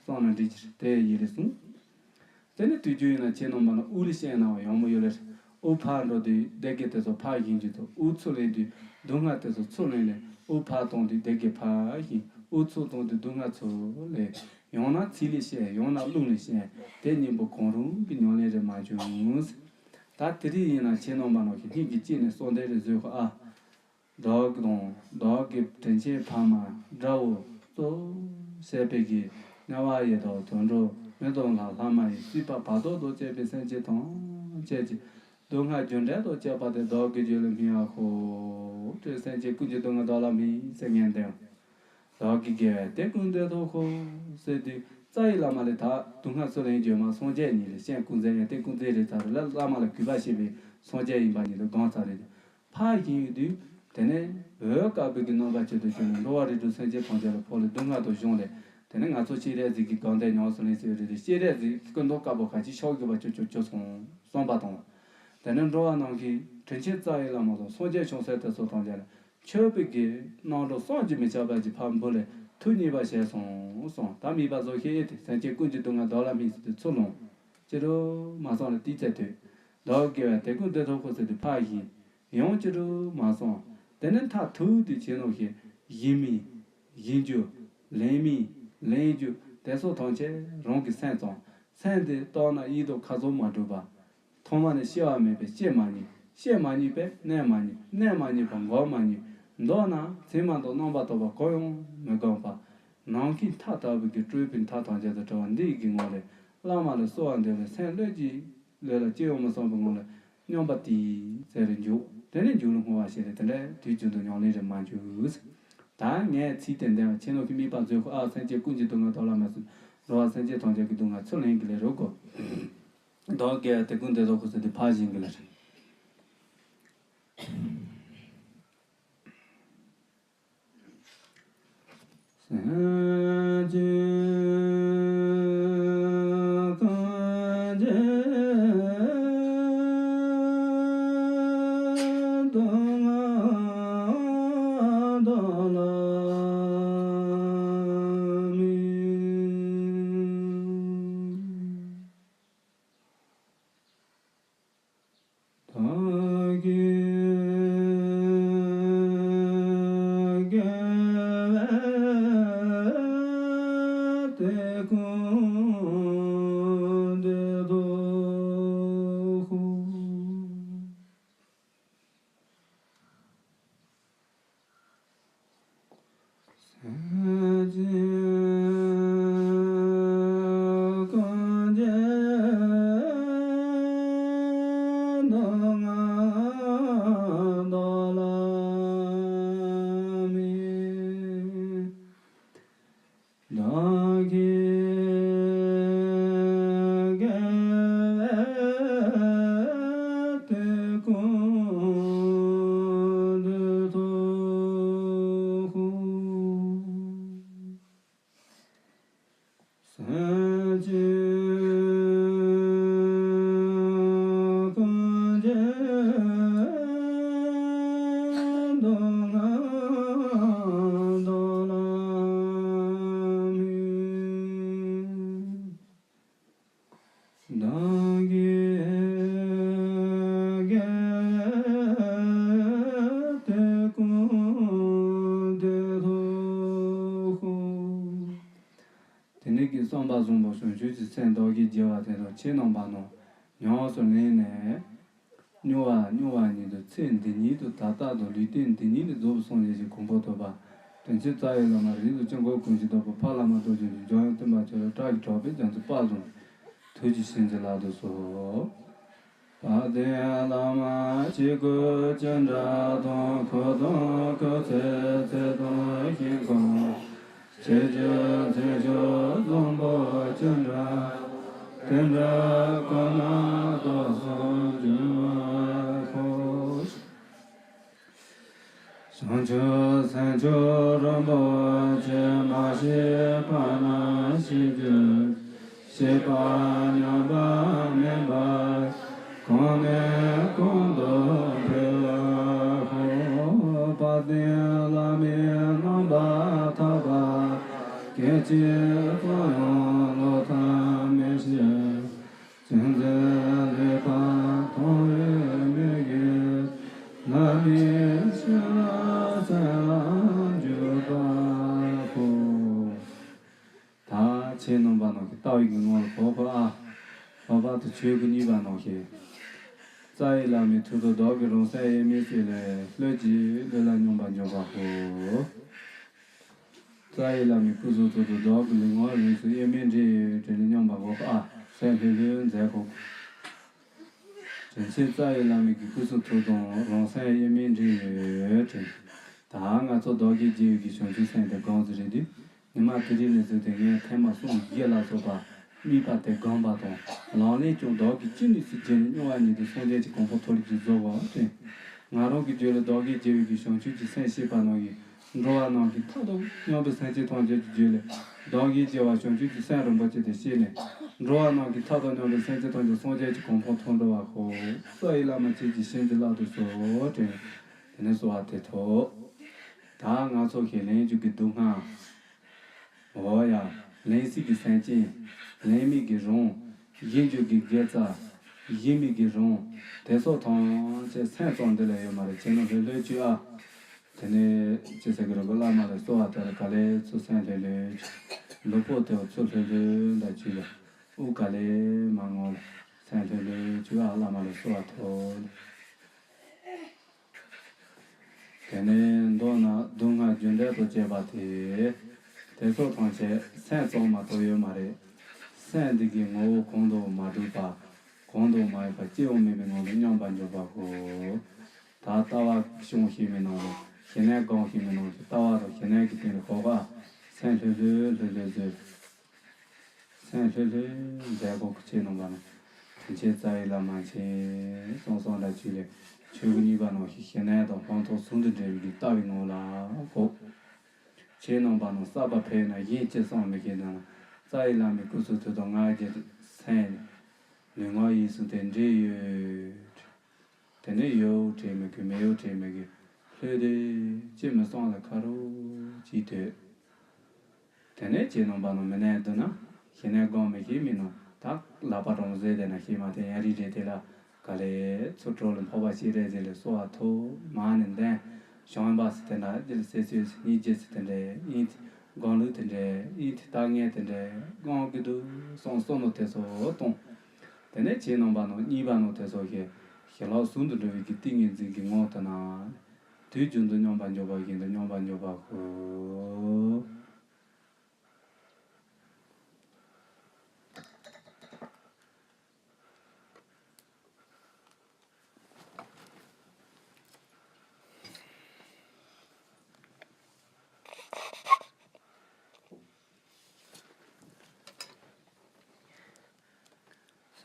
བསམ་ན་འགྲིག་གི་རེད་དེ་ཡིན་རེད་གསུངས། དེ་ནས་དུས་རྒྱུན་ཡིན་ན་ཁྱེད་རྣམ་པ་ན་དབུགས་ལས་བཤད་གནང་བ་ཡང་མོ་ཡོད་ལེ། དབུགས་ཕར་འགྲོ་དུས་བདེ་དགེ་དེ་ཚོ་ཕར་ཞིང་རྒྱུ་དང་དབུགས་ཚུར་ལེན་དུས་སྡུག་བསྔལ་དེ་ཚོ་ཚུར་ལེན་ལེ། དབུགས་ཕར་གཏོང་དུས་བདེ་དགེ་ཕར་ཞིང་དབུགས་ཚུར་གཏོང་དུས་སྡུག་བསྔལ་ཚུར་ལེན། ཡང་ན་ཚིག་ལས་བཤད་ཡང་ན་རླུང་ལས་བཤད་དེ་གཉིས་པོ་གང་རུང་གི་ཉམས་ལེན་རེ་མ་བྱུང་། ད་དེ་རིང་ཡིན་ན་ཁྱེད་རྣམ་པ་ནང་གི་སྙིང་གི་དཀྱིལ་ནས་གསོལ་འདེབས་རེ་བཟོས་ཤོག་ཨ། བདག་དང་བདག་གི་དྲིན་ཆེན་ཕ་མ་དགྲ་བོ་གཙོ་བྱས་པའི་གི་དམྱལ་བ་ཡི་དྭགས་དུད་འགྲོ་མི་དང་ལྷ་ལྷ་མ་ཡིན་སྲིད་པ་བར་དོ་དང་བཅས་པའི་སེམས་ཅན་ཐམས་ཅད་ཀྱི་སྡུག་བསྔལ་རྒྱུ་འབྲས་དང་བཅས་པ་དེ་བདག་གི་རྒྱུད་ལ་སྨིན་ཡག་ཤོག་ཅེས་སེམས་ཅན་ཀུན་གྱི་སྡུག་བསྔལ་བདག་ལ་སྨིན་ཟེར་ངན་འདོན། བདག་གི་དགེ་བས་དེ་ཀུན་འདིར་ཐོབ་ཤོག་ཟེར་དུས་རྩ་བའི་བླ་མ་ལས་ད་སྡུག་བསྔལ་ཚུར་ལེན་རྒྱུ་མ་སངས་རྒྱས་ཉིད་ལས་སྤྱན་ཀུན་མཛེས་ཡང་དེ་ཀུན་མཛེས་རེད་ཚར་ལ་བླ་མ་ལ་གུས་པ་བྱེད་པའི་སངས་རྒྱས་ཡིན་པ་ཉིད་དུ་སྒོམ་ཚར་རེད། ཕར་ཞིང་ཡོད་དུས། དེ་ནས་འོད་དཀར་པོའི་གི་རྣམ་པ་ཅན་དུ་བྱོན་ནས་འགྲོ་བ་རིགས་དྲུག་སེམས་ཅན་ཐམས་ཅད་ལ་ཕོག་ལས་སྡུག་བསྔལ་དང་གཞན་ལས། དེ་ནས་ང་ཚོ་སྤྱན་རས་གཟིགས་ཀྱི་དགའ་ལྡན་ཉམས་སུ་ལེན་ཟེར་བའི་རིགས་དེ་སྤྱན་རས་གཟིགས་ཀྱི་སྐུ་མདོག་དཀར་པོ་ག་ཅི་ཤོག་དགོས་པ་ཅོ་ཅོ་ཅོ་སོང་གསུངས་པ་དང་། དེ་ནས་འགྲོ་བ་རྣམས་ཀྱི་དྲིན་ཆེན་རྩ་བའི་བླ་མ་དང་སངས་རྒྱས་བྱང་སེམས་དེ་ཚོ་ཐམས་ཅད་ལ་མཆོད་པའི་གི་རྣམ་གྲངས་བསམ་གྱིས་མི་ཁྱབ་པ་ཅིག་ཕར་འབུལ་ལས་ཐུགས་མཉེས་པ་བྱས་སོང་གསུངས། ད་དམིགས་པ་བཟོ་ཤེས་ཏེ་སེམས་ཅན་ཀུན་གྱི་སྡུག་བསྔལ་བདག་ལ་སྨིན་ཟེར་དུས་ཚུར་ལོངས། ཅི་རུ་མ་སོང་ལ་ཏི་ཙེ་ཐོས། བདག་དགེ་བས་དེ་ཀུན་འདིར་ཐོབ་ཤོག་ཟེར་དུས་ཕར་ཞིང་ཡང་ཅི་རུ་མ་སོང་། དེ་ནས་མཐར་ཐུག་དུས་ཁྱེད་རྣམས་ཀྱི་ཞིང་སྨིན། ཞིང་རྒྱུ། ལས་སྨིན། ལས་རྒྱུ། དེ་སོགས་ཐམས་ཅད་རང་གི་སེམས་ཙམ། སེམས་དེ་རྟོགས་ན་ཡིད་དང་ཁ་ཚོན་མ་གྲུབ་པ། ཐོག་མ་ནས་སྐྱེ་བ་མེད་པས་སྐྱེ་མ་ནུས། སྐྱེ་མ་ནུས་པས་གནས་མ་ནུས། གནས་མ་ནུས་པས་འགོག་མ་ནུས། མདོར་ན་མཚན་མ་དང་རྣམ་པར་རྟོག་པ་གང་ཡང་མི་འགག་པ། ནམ་མཁའི་མཐའ་ལྟ་བུ་གི་སྤྲུལ་པའི་མཐའ་ཐམས་ཅད་དུ་གྲོལ་བ་འདི་ཡི་གི་ངང་ལས་བླ་མ་ལ་གསོལ་བ་འདེབས་ལ་སེམས་བློས་ཀྱིས་ལོས་ལ་ཅི་ཡང་མི་བསམ་པའི་ངང་ལ་སྙོམས་པར་ཏིག་ཙེ་རེ་འཇུག་དེ་ནས་མཇུག་ལ་བསྔོ་བ་བྱས་ཏེ་དེ་འདྲའི་དུས་རྒྱུན་དུ་ཉམས་ལེན་རེ་མ་འཇུག་ད་ངས་ཚིག་དེ་འདོན་པ་ཁྱེད་རྣམས་ཀྱི་དམིགས་པ་མཛོད་ཤོག་ཨ། སེམས་ཅན་ཀུན་གྱི་སྡུག་བསྔལ་བདག་ལ་མ་སྨིན། འགྲོ་བ་སེམས་ཅན་ཐམས་ཅད་ཀྱི་སྡུག་བསྔལ་ཚུར་ལེན་གྱི་ལས་རོགས་གོ། བདག་གིས་དེ་ཀུན་འདིར་ཐོབ་ཤོག་ཟེར་དུས་ཕར་ཞིང་གི་ལས་རེད། སེམས་ཅན་ཀུན་གྱི་སྡུག་བསྔལ་བདག་ལ་སྨིན། བདག་གི་དགེ་བས་དེ་ཀུན་འདིར་ཐོབ་ཤོག་སེམས་ཅན་ཀུན་གྱི་སྡུག་བསྔལ་བདག་ལ་སྨིན། བདག་གི་དགེ་བས་དེ་ཀུན་འདིར་ཐོབ་ཤོག་སེམས་ཅན་ཀུན་གྱི་སྡུག་བསྔལ་བདག་ལ་སྨིན། བདག་གི་དགེ་བས་དེ་ཀུན་འདིར་ཐོབ་ཤོག་དེ་ནས་གི་ ཀྱི་སེམས་བདག་གིས་བགྱི་བ་དེ་དང་ཁྱེད་རྣམ་པ་རྣམས་ཉམས་སུ་ལེན་ནས། མྱོང་བ་མྱོང་བ་ཉིད་དུ་ཚེ་འདི་ཉིད་དུ་ད་ལྟ་དང་ལུས་རྟེན་འདི་ཉིད་ནས་རྫོགས་པའི་སངས་རྒྱས་ཀྱི་གོ་འཕང་ཐོབ་པ། དྲིན་ཅན་རྩ་བའི་བླ་མ་རིགས་དྲུག་དཀྱིལ་འཁོར་ཀུན་གྱི་བདག་པོ་ཕ་བླ་མ་རྡོ་རྗེ་འཇམ་དབྱངས་སྟོན་པ་ཆེན་པོ་བཀྲ་ཤིས་གྲགས་པའི་རྒྱ་མཚོ་དཔལ་བཟང་ཐུགས་ཀྱི་བྱིན་གྱིས་བརླབ་ཏུ་གསོལ། དཔལ་ལྡན་བླ་མ་ཆོས་སྐུ་ཅི་འདྲ་དང་། ཁུ་དང་ཁུ་ཚུར་ཚད་དང་ཤིང་ཁམས། ཆོས་ཀྱི་མཚན་མཆོག་བཟང་པོ་ཅི་འདྲ། དེ་འདྲ་ཁོ་ན་རྟོགས་སུ་འབྱུང་བར་ཤོག། བྱང་ཆུབ་སེམས་མཆོག་རིན་པོ་ཆེ། མ་ཤེས་པ་ན་ཤེས་རྒྱུ། ཤེས་པ་ཉམས་པ་མིན་པ། གོང་ནས་གོང་དུ་འཕེལ་ལ་ཤོག། དཔལ་ལྡན་བླ་མའི་རྣམ་པར་ཐར་པ། སྐད་ཅིག་ཙམ་ཡང་ལོག་ཐབས་མེད་ཞིང་། ཅི་མཛད་ལེགས་པར་མཐོང་བའི་མོས་གུས། བླ་མའི་ཞབས་ལ་གསོལ་ལ་འཇུག་པ་ཤོག། ད་ཁྱེད་རྣམ་པ་རྣམས་ཀྱིས་ལྟ་བའི་གི་ངོ་ལ་གོ་གོ་ཨ། ལྷག་པར་དུ་ཆོས་སྐུ་གཉིས་པ་རྣམས་ཀྱིས། རྩ་བའི་བླ་མའི་ཐུགས་སུ་བདག་གི་རང་སེམས་དབྱེར་མེད་བྱས་ལ་ལྷོད་ཀྱིས་ལྷོད་ལ་སྙོམས་པར་འཇུག་པ་ཤོག། རྩ་བའི་བླ་མའི་སྐུ་གསུང་ཐུགས་སུ་བདག་གི་ལུས་ངག་ཡིད་གསུམ་དབྱེར་མེད་འདྲེས་ཡོད་དྲན་ནས་སྙོམས་པར་འཇུག་པ་ཨ། སེམས་ལྷོད་ལྷོད་མཛད་གོ། དྲིན་ཅན་རྩ་བའི་བླ་མའི་གི་སྐུ་གསུང་ཐུགས་དང་རང་སེམས་དབྱེར་མེད་འདྲེས་ཡོད་དྲན། ད་ང་ཚོ་བདག་གིས་བགྱིས་པའི་གི་བྱང་ཆུབ་སེམས་དེ་སྒོམ་ཟེར་རེད་དུས། ཉི་མ་དེ་རིང་ནས་བཟུང་སྟེ་ངས་ཐེངས་མ་གསུམ་བཞི་ལ་སོགས་པ་དམིགས་པ་དེ་སྒོམ་པ་དང་། ལག་ལེན་ཀྱང་བདག་གིས་ཅི་ནུས་སུ་བགྱིས་ནས་མྱོང་བ་ཉིད་དུ་སངས་རྒྱས་ཀྱི་གོ་འཕང་ཐོབ་རྒྱུ་རྫོགས་པ་དྲན། ང་རང་གི་རྒྱུད་ལ་བདག་གིས་བགྱིས་པའི་གི་བྱང་ཆུབ་ཀྱི་སེམས་ཤེས་པ་རྣམས་ཀྱིས། འགྲོ་བ་རྣམས་ཀྱི་མཐའ་དང་མཉམ་པའི་སེམས་ཅན་ཐམས་ཅད་ཀྱི་རྒྱུད་ལ། བདག་གིས་བགྱིས་པ་བྱང་ཆུབ་ཀྱི་སེམས་རིན་པོ་ཆེ་དེ་ཤེས་ནས། འགྲོ་བ་རྣམས་ཀྱི་མཐའ་དང་མཉམ་པའི་སེམས་ཅན་ཐམས་ཅད་སངས་རྒྱས་ཀྱི་གོ་འཕང་ཐོབ་འགྲོ་བར་ཤོག། རྩ་བའི་བླ་མ་ཁྱེད་ཀྱི་བྱིན་གྱིས་བརླབ་ཏུ་གསོལ་དྲན། དེ་ནས་གསོལ་བ་དེ་ཐོབ། ད་ང་ཚོ་གིས་ལེན་རྒྱུ་གི་སྡུག་བསྔལ། འོ་ཡ། ལེན་སྲིད་ཀྱི་སེམས་ཅན། ལེན་མེད་ཀྱི་རང་། བཞེས་རྒྱུ་གི་དགེ་རྩ། བཞེས་མེད་ཀྱི་རང་། དེ་སོགས་ཐམས་ཅད་སེམས་ཙམ་འདི་ལ་ཡོད་མ་རེད། ཁྱེད་རྣམས་ལྷོད་ལྷོད་བྱོས་ཨ། དེ་ནས་ཅི་ཟེར་གི་རེད་གོ། བླ་མ་ལ་གསོལ་བ་དེ་ལ་ག་ལེར་ཚུར་སེམས་ལྷོད་ལྷོད་བྱོས། ལུས་པོ་དེ་ཚུར་ལྷོད་ལྷོད་འདྲ་བྱོས་ལ། དབུགས་ག་ལེར་མར་ངོ་ལ། སེམས་ལྷོད་ལྷོད་བྱོས་ཨ། བླ་མ་ལ་གསོལ་བ་ཐོབ། དེ་ནས་མདོར་ན་སྡུག་བསྔལ་རྒྱུ་འབྲས་དང་བཅས་པ་དེ། དེ་ཚོ་ཐམས་ཅད་སེམས་ཙམ་མ་གཏོགས་ཡོད་མ་རེད། སེམས་འདི་གི་ངོ་བོ་གང་དུ་མ་གྲུབ་པ། གང་དུ་མ་ཡོད་པ་སྐྱེ་བ་མེད་པའི་ངང་དུ་སྙོམས་པར་འཇུག་པ་གོ། ད་ལྟ་བ་བྱུང་ཤེས་མི་ནང་དུ་ཞི་གནས་སྒོམ་ཤེས་མི་ནང་དུ་ལྟ་བ་དང་ཞི་གནས་ཀྱི་སྟེང་དུ་གོ་བ། སེམས་ལྷོད་ལྷོད་ལྷོད་ལྷོད་བཟོས། སེམས་ལྷོད་ལྷོད་མཛད་དགོས་ཀྱི་ཆེད་གནང་བ་ན། དྲིན་ཅན་རྩ་བའི་བླ་མ་མཁྱེན། གསུངས་གསུངས་འདྲ་བྱས་ལས་ཆོས་སྐུ་གཉིས་པ་ནང་བཞིན་ཞི་གནས་དང་སྤངས་རྟོགས་ཟུང་དུ་འབྲེལ་བའི་གི་ལྟ་བའི་ངང་ལ་གོ། ཆོས་གནང་བ་ནང་བསགས་པ་འཕེལ་ན་གཞན་ཅི་བསམ་མི་དགོས་ན། རྩ་བའི་བླ་མའི་སྐུ་གསུང་ཐུགས་དང་ང་རྒྱལ་སེམས། ལུས་ངག་ཡིད་གསུམ་དེ་འདྲེས་ཡོད། དེ་ནས་ཡོད་དྲན་མི་དགོས། མེད་ཡོད་དྲན་མི་དགོས། ལྷོད་དེ་ཅི་མི་གསུང་ལ་ཁ་རུ་ཅིག་སྡོད། དེ་ནས་ཁྱེད་རྣམ་པ་རྣམས་མི་ནས་འདུག་ན། ཞི་གནས་སྒོམ་མི་ཤེས་མི་རྣམས་ད་ལག་པ་འདྲ་བོ་བཟོས་བསྡད་ན་ཤེས་མ་ཐེ་ཡ་རི་རེད་དེ་ལ། ག་ལེ་ཚུར་གྲོགས་ལ་འཕགས་པ་སྤྱན་རས་གཟིགས་ལ་གསོལ་བ་ཐོབ། མ་ནས་འདན་བྱང་བ་སི་དེ་འདྲ་རྒྱལ་སྲས་ཚོས་སྙིང་རྗེ་སི་དེ་འདྲ་ཡིན་ཏེ། སྒོམ་ལུགས་དེ་འདྲ་ཡིན་ཏེ། ལྟ་ངན་དེ་འདྲ་སྒོམ་གི་འདུག་གསུངས་གསུངས་ནོ་དེ་ཚོ་གཏོང་། དེ་ནས་ཁྱེད་རྣམ་པ་རྣམས་གཉིས་པ་ནང་དེ་ཚོ་གི་ཞི་ལྷག་ཟུང་དུ་འབྲེལ་བའི་གི་ཏིང་ངེ་འཛིན་གྱི་ངང་དུ་ན། དུས་རྒྱུན་དུ་སྙོམས་པར་འཇུག་པ་བཞིན་དུ་སྙོམས་པར་འཇུག་པ་ཤོག།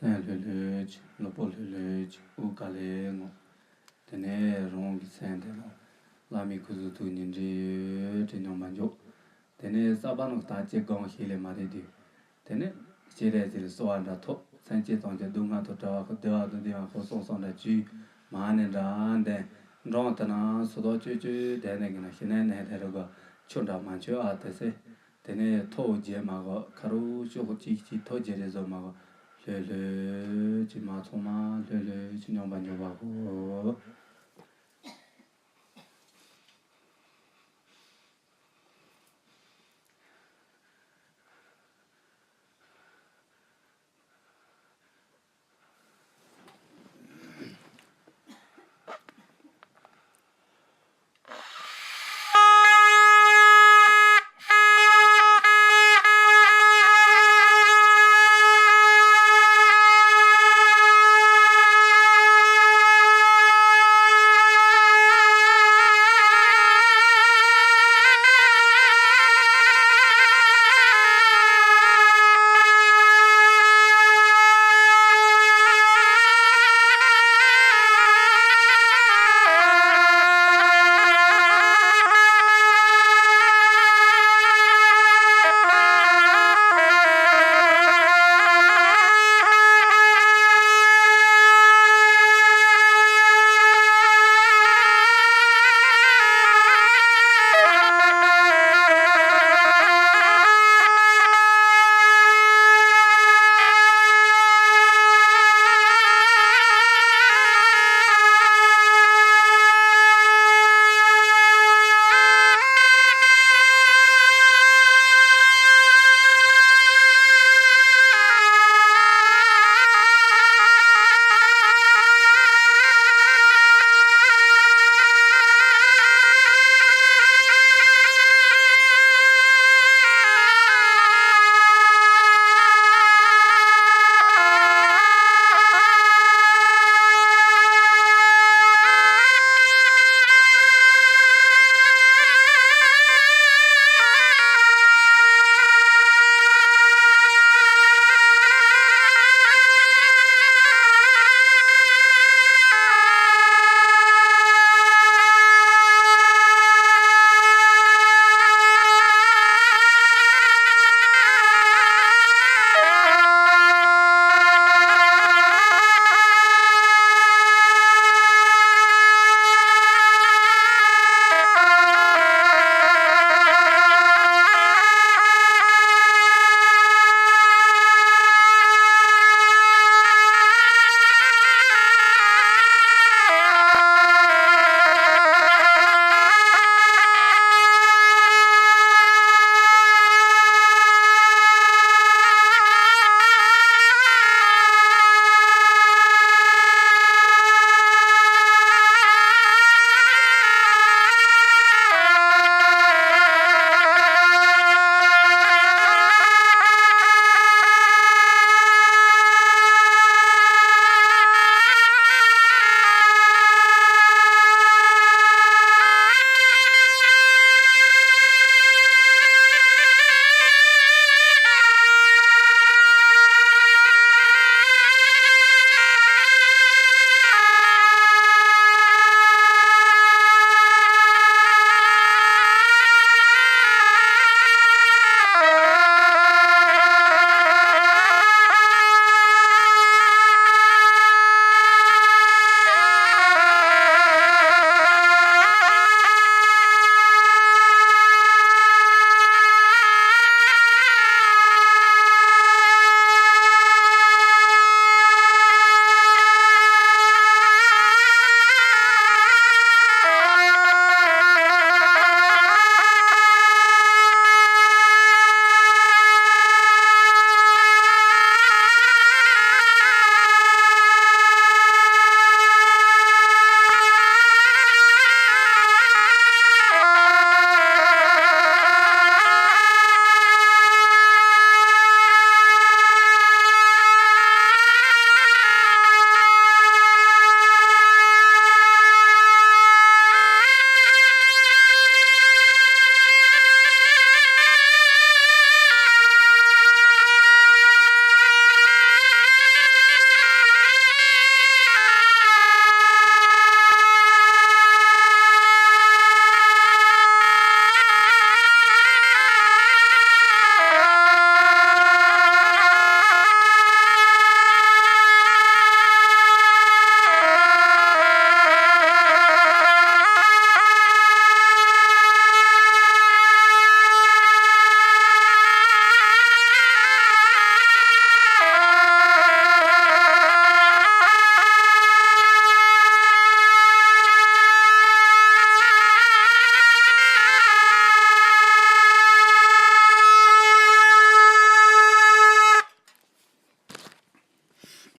སེམས་ལྷོད་ལྷོད་བྱས། ལུས་པོ་ལྷོད་ལྷོད་བྱས། དབུགས་ག་ལེར་རྔུབ། དེ་ནས་རང་གི་སེམས་དེ་ལ་བླ་མའི་སྐུ་གཟུགས་ཐུགས་ཉིད་འདྲེས་ཡོད་དྲན་སྙོམས་པར་འཇུག། དེ་ནས་བསགས་པ་རྣམས་ད་ཅི་སྒོམ་ཤེས་ལེ་མ་རེད་དེ། དེ་ནས་སྤྱན་རས་གཟིགས་ལ་གསོལ་བ་འདྲ་ཐོབ། སེམས་ཅན་ཐམས་ཅད་སྡུག་བསྔལ་དང་བྲལ་བ་ཁོ་བདེ་བ་དང་ལྡན་པ་ཁོ་སོང་སོང་འདྲ་བྱས། མ་ནས་འདྲ་འདན་འགྲོ་དེ་ན་སོ་ཐོག་ཅོ་ཅོ་དེ་ནས་གི་ན་ཞི་གནས་ནས་དེ་རུ་གོ་ཆོ་འདྲ་མ་ཆོ་ཨ་དེ་སེ། དེ་ནས་ཐོ་རྒྱས་མ་གོ་ཁ་རུ་ཤོག་ཅིག་ཅིག་ཐོ་རྒྱས་རེ་བཟོ་མ་གོ་ལྷོད་ལྷོད་ཅིག་མ་ཚང་མ་ལྷོད་ལྷོད་ཅིག་སྙོམས་པར་འཇུག་པ་གོ།